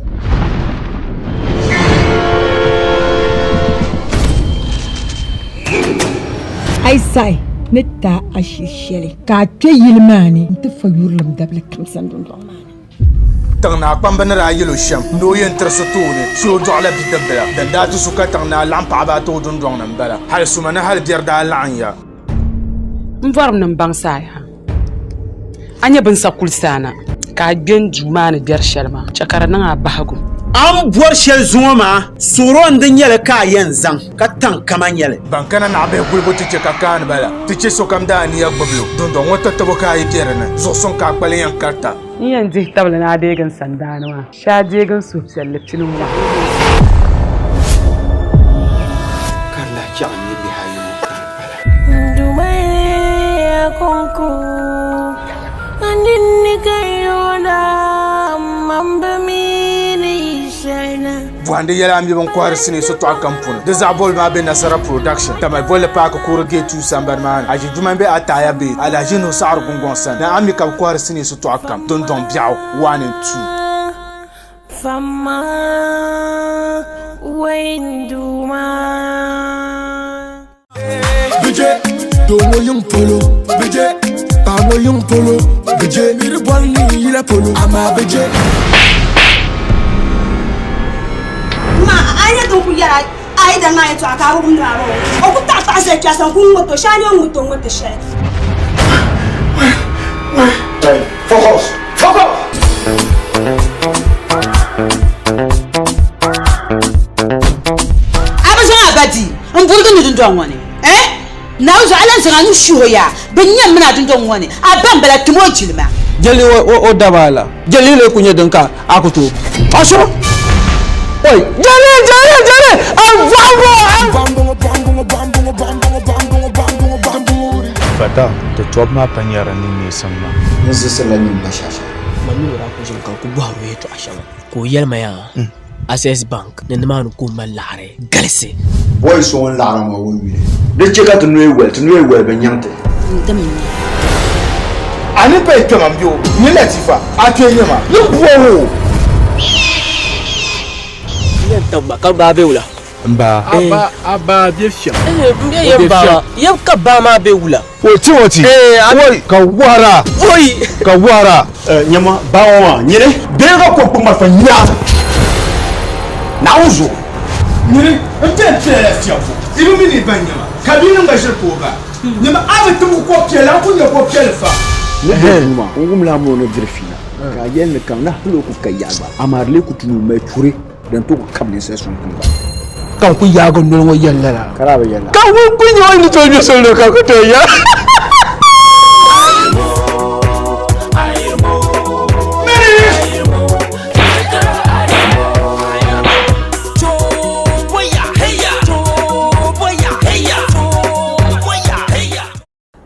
A yi saɣi ni ti a ashili shɛli ka a kpe yili maa ni nti fa yurilim dabili kam sani dundɔŋ maa ni. Tiŋ naa kpamba ni daa yɛl o shɛm ni o yɛn tirisi tooni shee o dɔɣila bidibbila din daa ti su ka tiŋ naa laɣim paɣiba ata o dundɔŋ ni m-bala. Hal suma ni hal biɛri daa laɣimya. M bɔrim ni m baŋsi a yaa. A nyɛ binsa kulisaana ka a gbe n duu maa ni gbɛri shɛli maa, chɛ ka di niŋ a bahigu. A ni bɔri shɛli zuŋɔ maa, suɣiro n-di nyɛli ka a yɛn zaŋ, ka taŋ kama nyɛli. Ban kana naɣibihi gulibu ti chɛ ka kaani ba la, ti chɛ sokam daa nia gbubi lu. Dundɔŋ ŋɔ tatabo ka a yi be di ni, zuɣusuŋ ka a kpali yɛn karita. N yɛn dihi tabili ni a deegi n sandaani maa, shee a deegi n suhupiɛlli pini ŋɔ. Ka di lahi chɛɣu n-nyɛ bihi ayi ŋɔ ka di pala. Bɔhindi yɛla a mi bin kɔhiri sinii sitɔɣu kam puuni. Di zaɣ bɔbili maa be Nasara Production, Tamale Bolli Paaki Kuuri Gate 2 sambani maa ni. Aʒi Juma m-be Ataaya Bay, Alhaji Nuhu Saɣiri Gungɔŋ sani. Ni a mi ka bɛ kɔhiri sinii sitɔɣu kam, dundɔŋ biɛɣu 1 and 2. Fama waynduma. Bije, doo ŋɔ yiŋ polo Bije, paɣa ŋɔ yiŋ polo Bije, niri bɔri ni yila polo Amaa bije. Ma a nyɛ din ku yɛra a yi dani maa yɛtɔɣa ka a bi wumdi maa bɔ o ku taɣi paɣa zali kpɛsa n ku ŋmɛto shee a ni o ŋmɛto ŋmɛto shɛli. Hey, fuck off! Fuck off! A bi zaŋ a ba di n burigi ni dundɔŋ ŋɔ ni eh? Naawuni zuɣu a lan zaŋ a nuu shuhi o yaa bɛ nyam min a dundɔŋ ŋɔ ni a ba m-bala tim o jilima. Jɛlli o daba la. Jɛlli lee ku nyɛ din ka a ku tooi paɣ so. Oi! Jɛlli! Jɛlli! Jɛlli! A bɔɣimbo! Fata, ti tɔbu maa pa nyari ni neesim maa. N zisirila nyin bashasha. Ma mi o daa kuli ʒimi ka n kuli bɔhiri o yɛltɔɣa shɛŋa ka o yɛli ma yaa Access Bank ni nimaani ka o mali laɣiri galisi. Boy so ŋun laɣiri maa o yuli. Di chɛ ka ti nooi wali, ti nooi wali bi nyaŋ ti. N dim n nya. A ni payi kpɛma m-be o ni Latifa, a kpee nyɛ ma, ni bɔh o. N yɛn tab ma ka baa be wula? M baa. A ba, a baa be fiɛŋ. M be yɛn baa maa. Yɛm ka baa maa be wula? O Timoti, oi, ka wɔhira, oi, ka wɔhira. Nyama, baa ŋɔ maa, nyini bee ka kom kpuɣi malifa nya Naawuni zuɣu. Nyini m-beni piɛla la fiɛbbu, i bi mi ni ba nyama, ka bia niŋ ba ʒiri ka o ba. Nyama, a bi tim ko piɛla, a ku nya ko piɛli fa. Ni be duu maa, n wumla a mini o ni diri fiila, ka a yɛli ni kaŋ ni hal o ku ka yaɣa gba, amaa di lee ku tu ni o mali churi din tooi ku kabi ninsal suŋ tiŋgbani. Ka n ku yaagi n noli ŋɔ yɛli lala. Ka daa bi yɛli Ka ŋun ku nyɛ o ni tooi nyɛ soli ka ku tooi yɛli.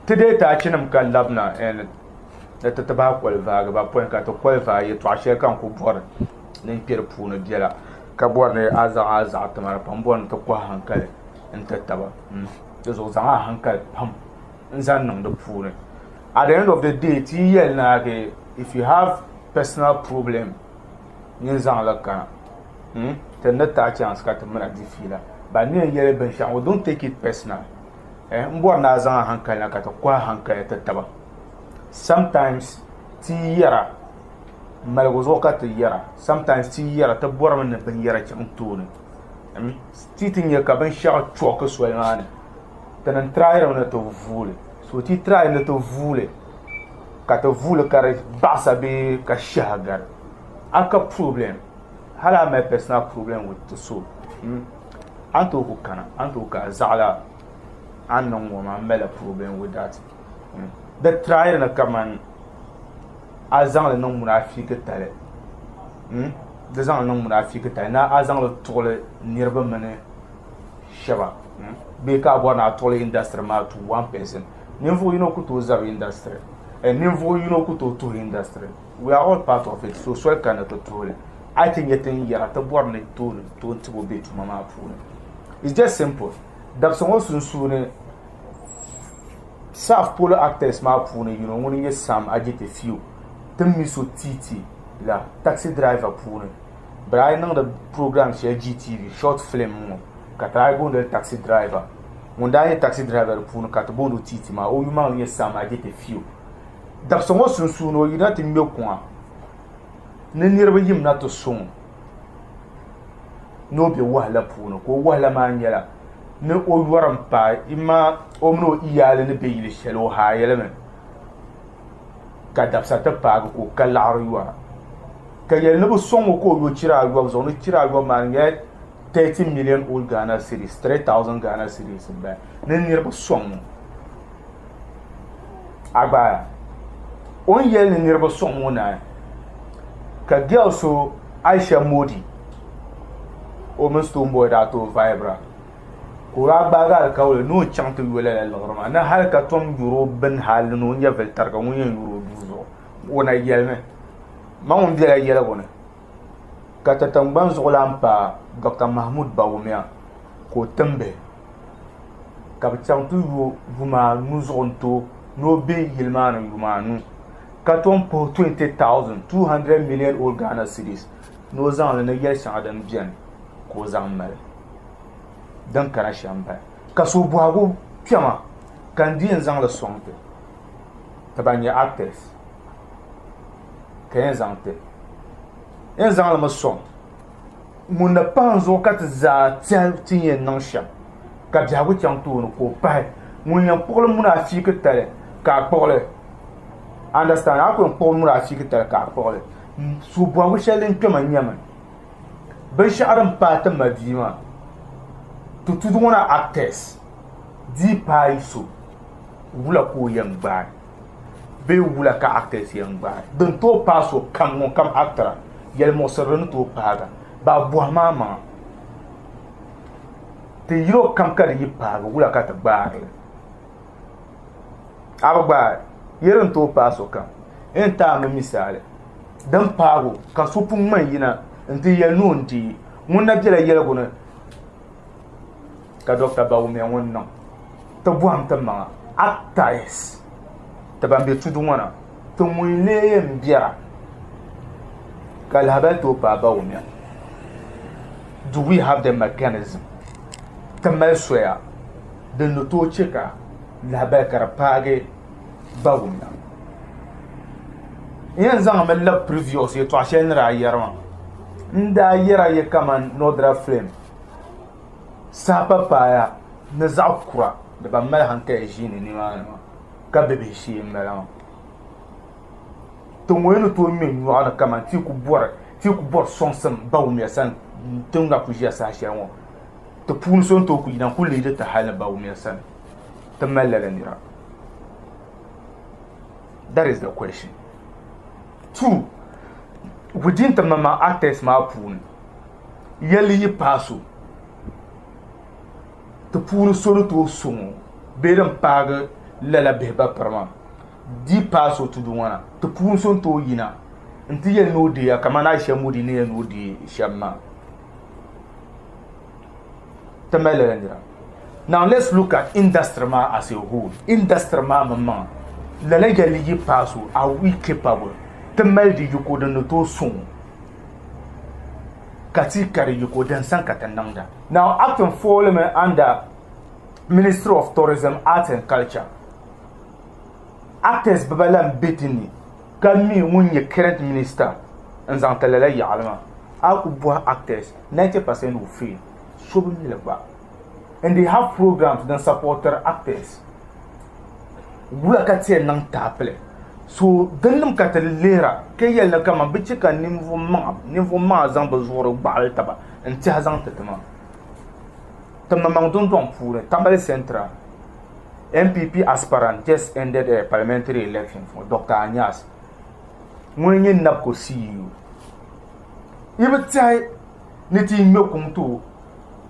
Ti deei taachinim ka labina ni ti ti bahi koli vaagi ba pɔi ka ti koli vaai yɛtɔɣa shɛli ka n ku bɔri ni n kpe di puuni biɛla ka bɔri ni a zaŋ a zaɣa ti ma di pam bɔri ni ti kɔhi hankali n-ti taba di zuɣu zaŋ a hankali pam n-zaŋ niŋ di puuni at the end of the day ti yi yɛli naagi if you have personal problem nyin zaŋli kana ti ni ti a chance ka ti mini a di fiila but ni yɛn yɛli binshɛɣu ŋɔ don't take it personal. N bɔri ni a zaŋ a hankali na ka ti kɔhi hankali ti taba. Sometimes ti yi yɛra maligu zuɣu ka ti yɛra, sometimes ti yi yɛra ti bɔrimi ni binyɛra chaŋ tooni. Ti yi ti nya ka binshɛɣu chɔki soli maa ni ti ni tiraayirimi ni ti vuuli. So ti yi tiraai ni ti vuuli ka ti vuuli ka di baɣisa bee ka shɛha gari a ka problem hali a mali personal problem with ti so. A ni tooi ku kana, a ni tooi ka a zaɣila a ni niŋ ŋɔ maa m malila problem with that. Di try ni kaman a zaŋli niŋ munaafiiki tali di zaŋli niŋ munaafiiki tali ni a zaŋli tuɣili niriba mini shɛba bee ka a bɔri ni a tuɣili industry maa to one person. Ninvuɣ yino ku tooi zabi industry ninvuɣ yino ku tooi tuhi industry. We are all part of it so soli kani ti tuhili. A yi ti nya ti ni yɛra ti bɔri ni tooni toon tibo be tuma maa puuni. It's just simple. Dabisa ŋɔ sunsuuni South polo actors maa puuni yino ŋuni n-nyɛ Sam Adjetey Fiyo ti ni mi so TT la taxi driver puuni. Bɛ daa yi niŋdi program shɛli GTV short film ŋɔ ka ti daa yi booni li taxi driver. Ŋun daa nyɛ taxi driver di puuni ka ti booni o TT maa o yumaŋli n-nyɛ Sam Adjetey Fiyo. Dabisa ŋɔ sunsuuni o yina ti ŋme kuŋa ni niriba yimna ti sɔŋ o ni o be wahala puuni ka o wahala maa nyɛla ni o yɔri m-paai ima o mini o iyaali ni be yili shɛli o haai li mi ka dabisa ti paagi ka o ka laɣiri yɔra ka yɛli ni bɛ sɔŋ o ka o yo chira ayɔbu zuɣu ni chira ayɔbu maa di nyɛla 30 million old Ghana cedis, 3000 Ghana cedis m-bala ni niriba sɔŋ o. A gbaaya o ni yɛli ni niriba sɔŋ o naai ka girl so Aisha Modi o mini Stonebwoy daa tooi vaibira ka o daa gbaagi alikauli ni o chaŋ ti yo lala liɣiri maa ni hali ka tom yuri o bini hali ni o nyɛvili tariga ŋun yɛn yuri o duu zuɣu o na yɛlimi ma ŋun bela yɛligu ni. Ka ti tiŋgbani zuɣulan paai Doctor Mahmood Bawumia ka o tim bihi ka bɛ chaŋ ti yo yuma anu zuɣu n-ti o ni o be yili maa ni yuma anu ka tom puhi 20,200 million old Ghana cedis ni o zaŋ li ni yɛli shɛŋa din beni ka o zaŋ mali din kana shɛm m-bala. Ka so bɔhigu kpɛma ka n di yɛn zaŋ li sɔŋ ti, ti ban nyɛ actors ka yɛn zaŋ ti yɛn zaŋ li mi sɔŋ ŋun ni pahi n zuɣu ka ti zaa tɛhi ti ni yɛn niŋ shɛm ka biɛhigu chaŋ tooni ka o pahi ŋun yɛn kpuɣili munaafiiki tali ka a kpuɣili understand a ku yɛn kpuɣi munaafiiki tali ka a kpuɣili so bɔhigu shɛli din kpɛma nyɛmi binshɛɣu din paai ti ma bia maa ti tudu ŋɔ na actors dii paai so wula ka o yɛn gbaai bee wula ka actors yɛn gbaai din tooi paai so kam ŋun kam actora yɛlimuɣisiri ni tooi paaga baa bɔhimi a maŋa ti yino kam ka di yi paagi wula ka ti gbaari li a bi gbaai yi din tooi paai so kam n ti a mi misali din paagi o ka so pun ŋmani yina n-ti yɛli ni o ni deei ŋun na bela yɛligu ni ka Dr. Bawumia ŋun niŋ ti bɔhim ti maŋa actors ti ban be tudu ŋɔ na ti ŋun lee yɛn bɛra ka lahabali tooi paai Bawumia do we have the mechanism ti mali soya din ni tooi che ka lahabali ka di paagi Bawumia n yɛn zaŋmi labi previous yɛltɔɣa shɛli ni daa yɛri maa n daa yɛra ya kamani Nodra film Saha pa paaya ni zaɣ kura ni ban mali hankali ʒiini nimaani maa ka bibihi shee m-bala maa. Ti ŋɔ yi ni tooi ŋme nyɔɣu ni kaman ti ku bɔri ti ku bɔri sɔŋsim Bawumia sani ti ni na kuli ʒiya saha shɛli ŋɔ ti puuni so ni tooi kuli yina n-kuli leei ti hali ni Bawumia sani ti mali lala nira. That is the question. Two, within ti maŋmaŋ actors maa puuni yɛlli yi paai so ti puuni so ni tooi sɔŋ o bee din paagi lala bihi ba piri maa di paai so tudu ŋɔ na ti puuni so ni tooi yina n-ti yɛli ni o deeya kamani Aisha Modi ni yɛli ni o deei shɛm maa ti mali lala nira now let's look at industry maa as a whole industry maa maŋmaŋa lala yɛlli yi paai so are we capable ti mali di yiko din ni tooi sɔŋ o ka ti ka di yiko din sani ka ti niŋda. Now acting fallimi under Ministry of Tourism, Arts and Culture. Actors biba lan be ti ni ka mi ŋun nyɛ current minister n zaŋ ti lala yaɣili maa. A ku bɔhi actors 90% will fail. So bi mi li gba. And they have programs din supportiri actors. Wula ka ti yɛn niŋ taapili? So dinnim ka ti lihira ka yɛli ni kaman bɛ chɛ ka ninvuɣ maŋa zaŋ bɛ zuɣuri gbaɣili taba n-tɛhi zaŋ ti ti maa. Ti maŋmaŋ dundɔŋ puuni, Tamale Central NPP aspirant just ended a parliamentary elections ŋɔ, Doctor Anyas, ŋuni n-nyɛ NABCO CEO. Yi bi tɛhi ni ti yi ŋme kuŋ ti o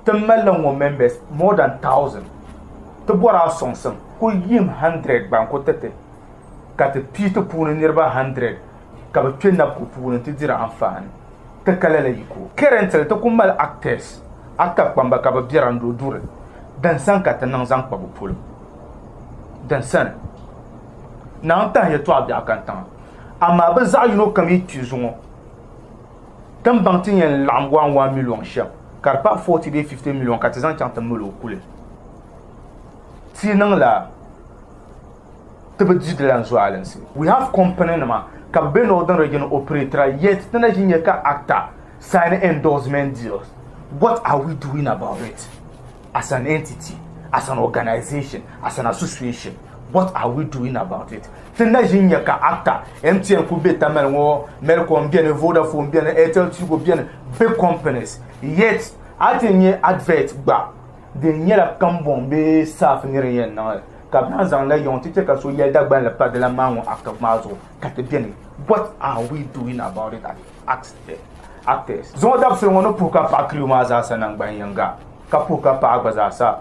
Ti malila ŋɔ members more than 1000. Ti bɔri a sɔŋsim ku yim 100 gba n-ku ti ti ka ti pii ti puuni niriba 100 ka bɛ kpe NABCO puuni nti diri anfaani. Ti ka lala yiko. Currently ti ku mali actors ata kpamba ka bɛ bɛra n-do duri din sani ka ti niŋ zaŋ kpa bɛ polo. Din sani Naa n-tahi yɛltɔɣa biɛɣu kantiŋa amaa bɛ zaɣ yino kam yi kpi zuŋɔ Ti ni baŋ ti ni yɛn laɣim 1 million shɛm ka di paai 40 bee 50 million ka ti zaŋ chaŋ ti mali o kuli. Ti niŋ la ti bi di di lan zualinsi. We have company nima ka bɛ be Northern Region operatira yet ti na ʒi nya ka actor sign endorsement deals. What are we doing about it as an entity, as an organization, as an association? What are we doing about it? Ti na ʒi n-nya ka actor MTN kuli be Tamale ŋɔ, Melcom beni, Vodafone beni, Airtel Tigo beni, big companies. Yet, a ti nya advert gba din nyɛla kambɔŋ bee saaf ni di yɛn niŋ li ka bɛ naan zaŋ la yiŋ nti che ka so yɛli Dagbanli pa di lan maa ŋɔ actor maa zuɣu ka ti beni. What are we doing about it as actors? Zuŋɔ dabisili ŋɔ ni puhi ka paɣa crew maa zaasa naŋgban yiŋga ka puhi ka paɣa gba zaasa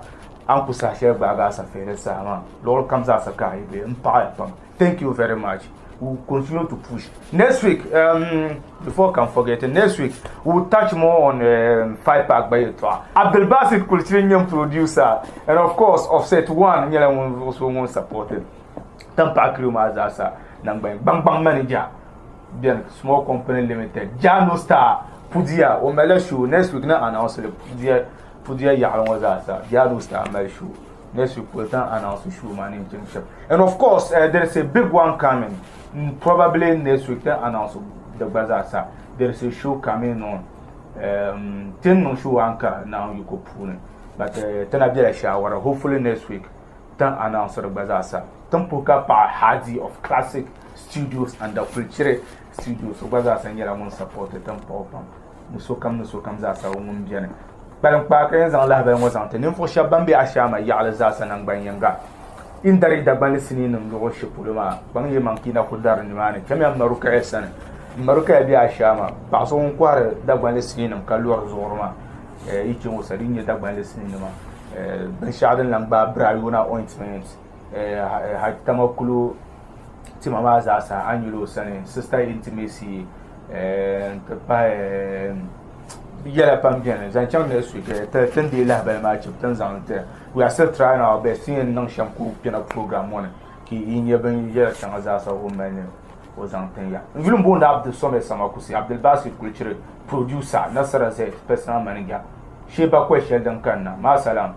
A ni ku saha shɛli gbaagi a safeeri saha maa, luɣili kam zaasa ka a yi be. M paɣiya pam. Thank you very much. We will continue to push. Next week, um, before I can forget, next week we will touch more on um, Five Pack gba yɛltɔɣa. Abdulbasit Kulchiri n-nyɛ producer and of course Offset One nyɛla ŋun so ŋun supported Tampaɣa crew maa zaasa nangban gbaŋgbaŋ manager bɛni Small Company Limited Jano Star Pudia o malila show next week na announce li Pudia Pudia yaɣili ŋɔ zaasa Jano Star mali show next week we'll turn announce show maa ni n-chaŋ shɛm and of course uh, there is a big one coming mm, probably next week then announce di gba zaasa there is a show coming on um, ti ni niŋ show anka naawuni yiko puuni but uh, ti na bela shawara hopefully next week tin announce di gba zaasa tin puhi ka paɣa Hadi of Classic Studios and the Kulchiri Studios o gba zaasa nyɛla ŋun support tin paɣa pam ni sokam ni sokam zaasa ŋun beni Kpalim kpaa ka yɛn zaŋ lahabali ŋɔ zaŋ ti ninvuɣ shɛba ban be Ashaama yaɣili zaasa naŋgban yiŋga. Yi ni dari Dagbanli siniinim luɣ shɛli polo maa, kpaŋ yi maŋ ka yi na ku dari nimaani. Chamiya m ma Rukaya sani. M ma Rukaya be Ashaama, paɣ so ŋun kɔhiri Dagbanli siniinim ka lɔri zuɣuri maa. Yi chaŋ o sani, yi ni nya Dagbanli siniinima, binshɛɣu din lan gbaai Brayona ointment, Hajtama kulo tima maa zaasa, a ni nyɛla o sani. Sister Intimacy nti pahi yɛla pam beni zaŋ chaŋ next week ti ni deei lahabali maa chibi ti ni zaŋ li ti ya. We are still trying our best ti ni yɛn niŋ shɛm ka o kpɛna program ŋɔ ni ka yi nya bin yɛla shɛŋa zaasa o ni mali ni o zaŋ tin ya. N yuli m-booni Abdulsomad Samakusi, Abdulbasit Kulichiri, producer, Nasara Z, personal manager. Shee bakɔi shɛli din kanna. Maasalam.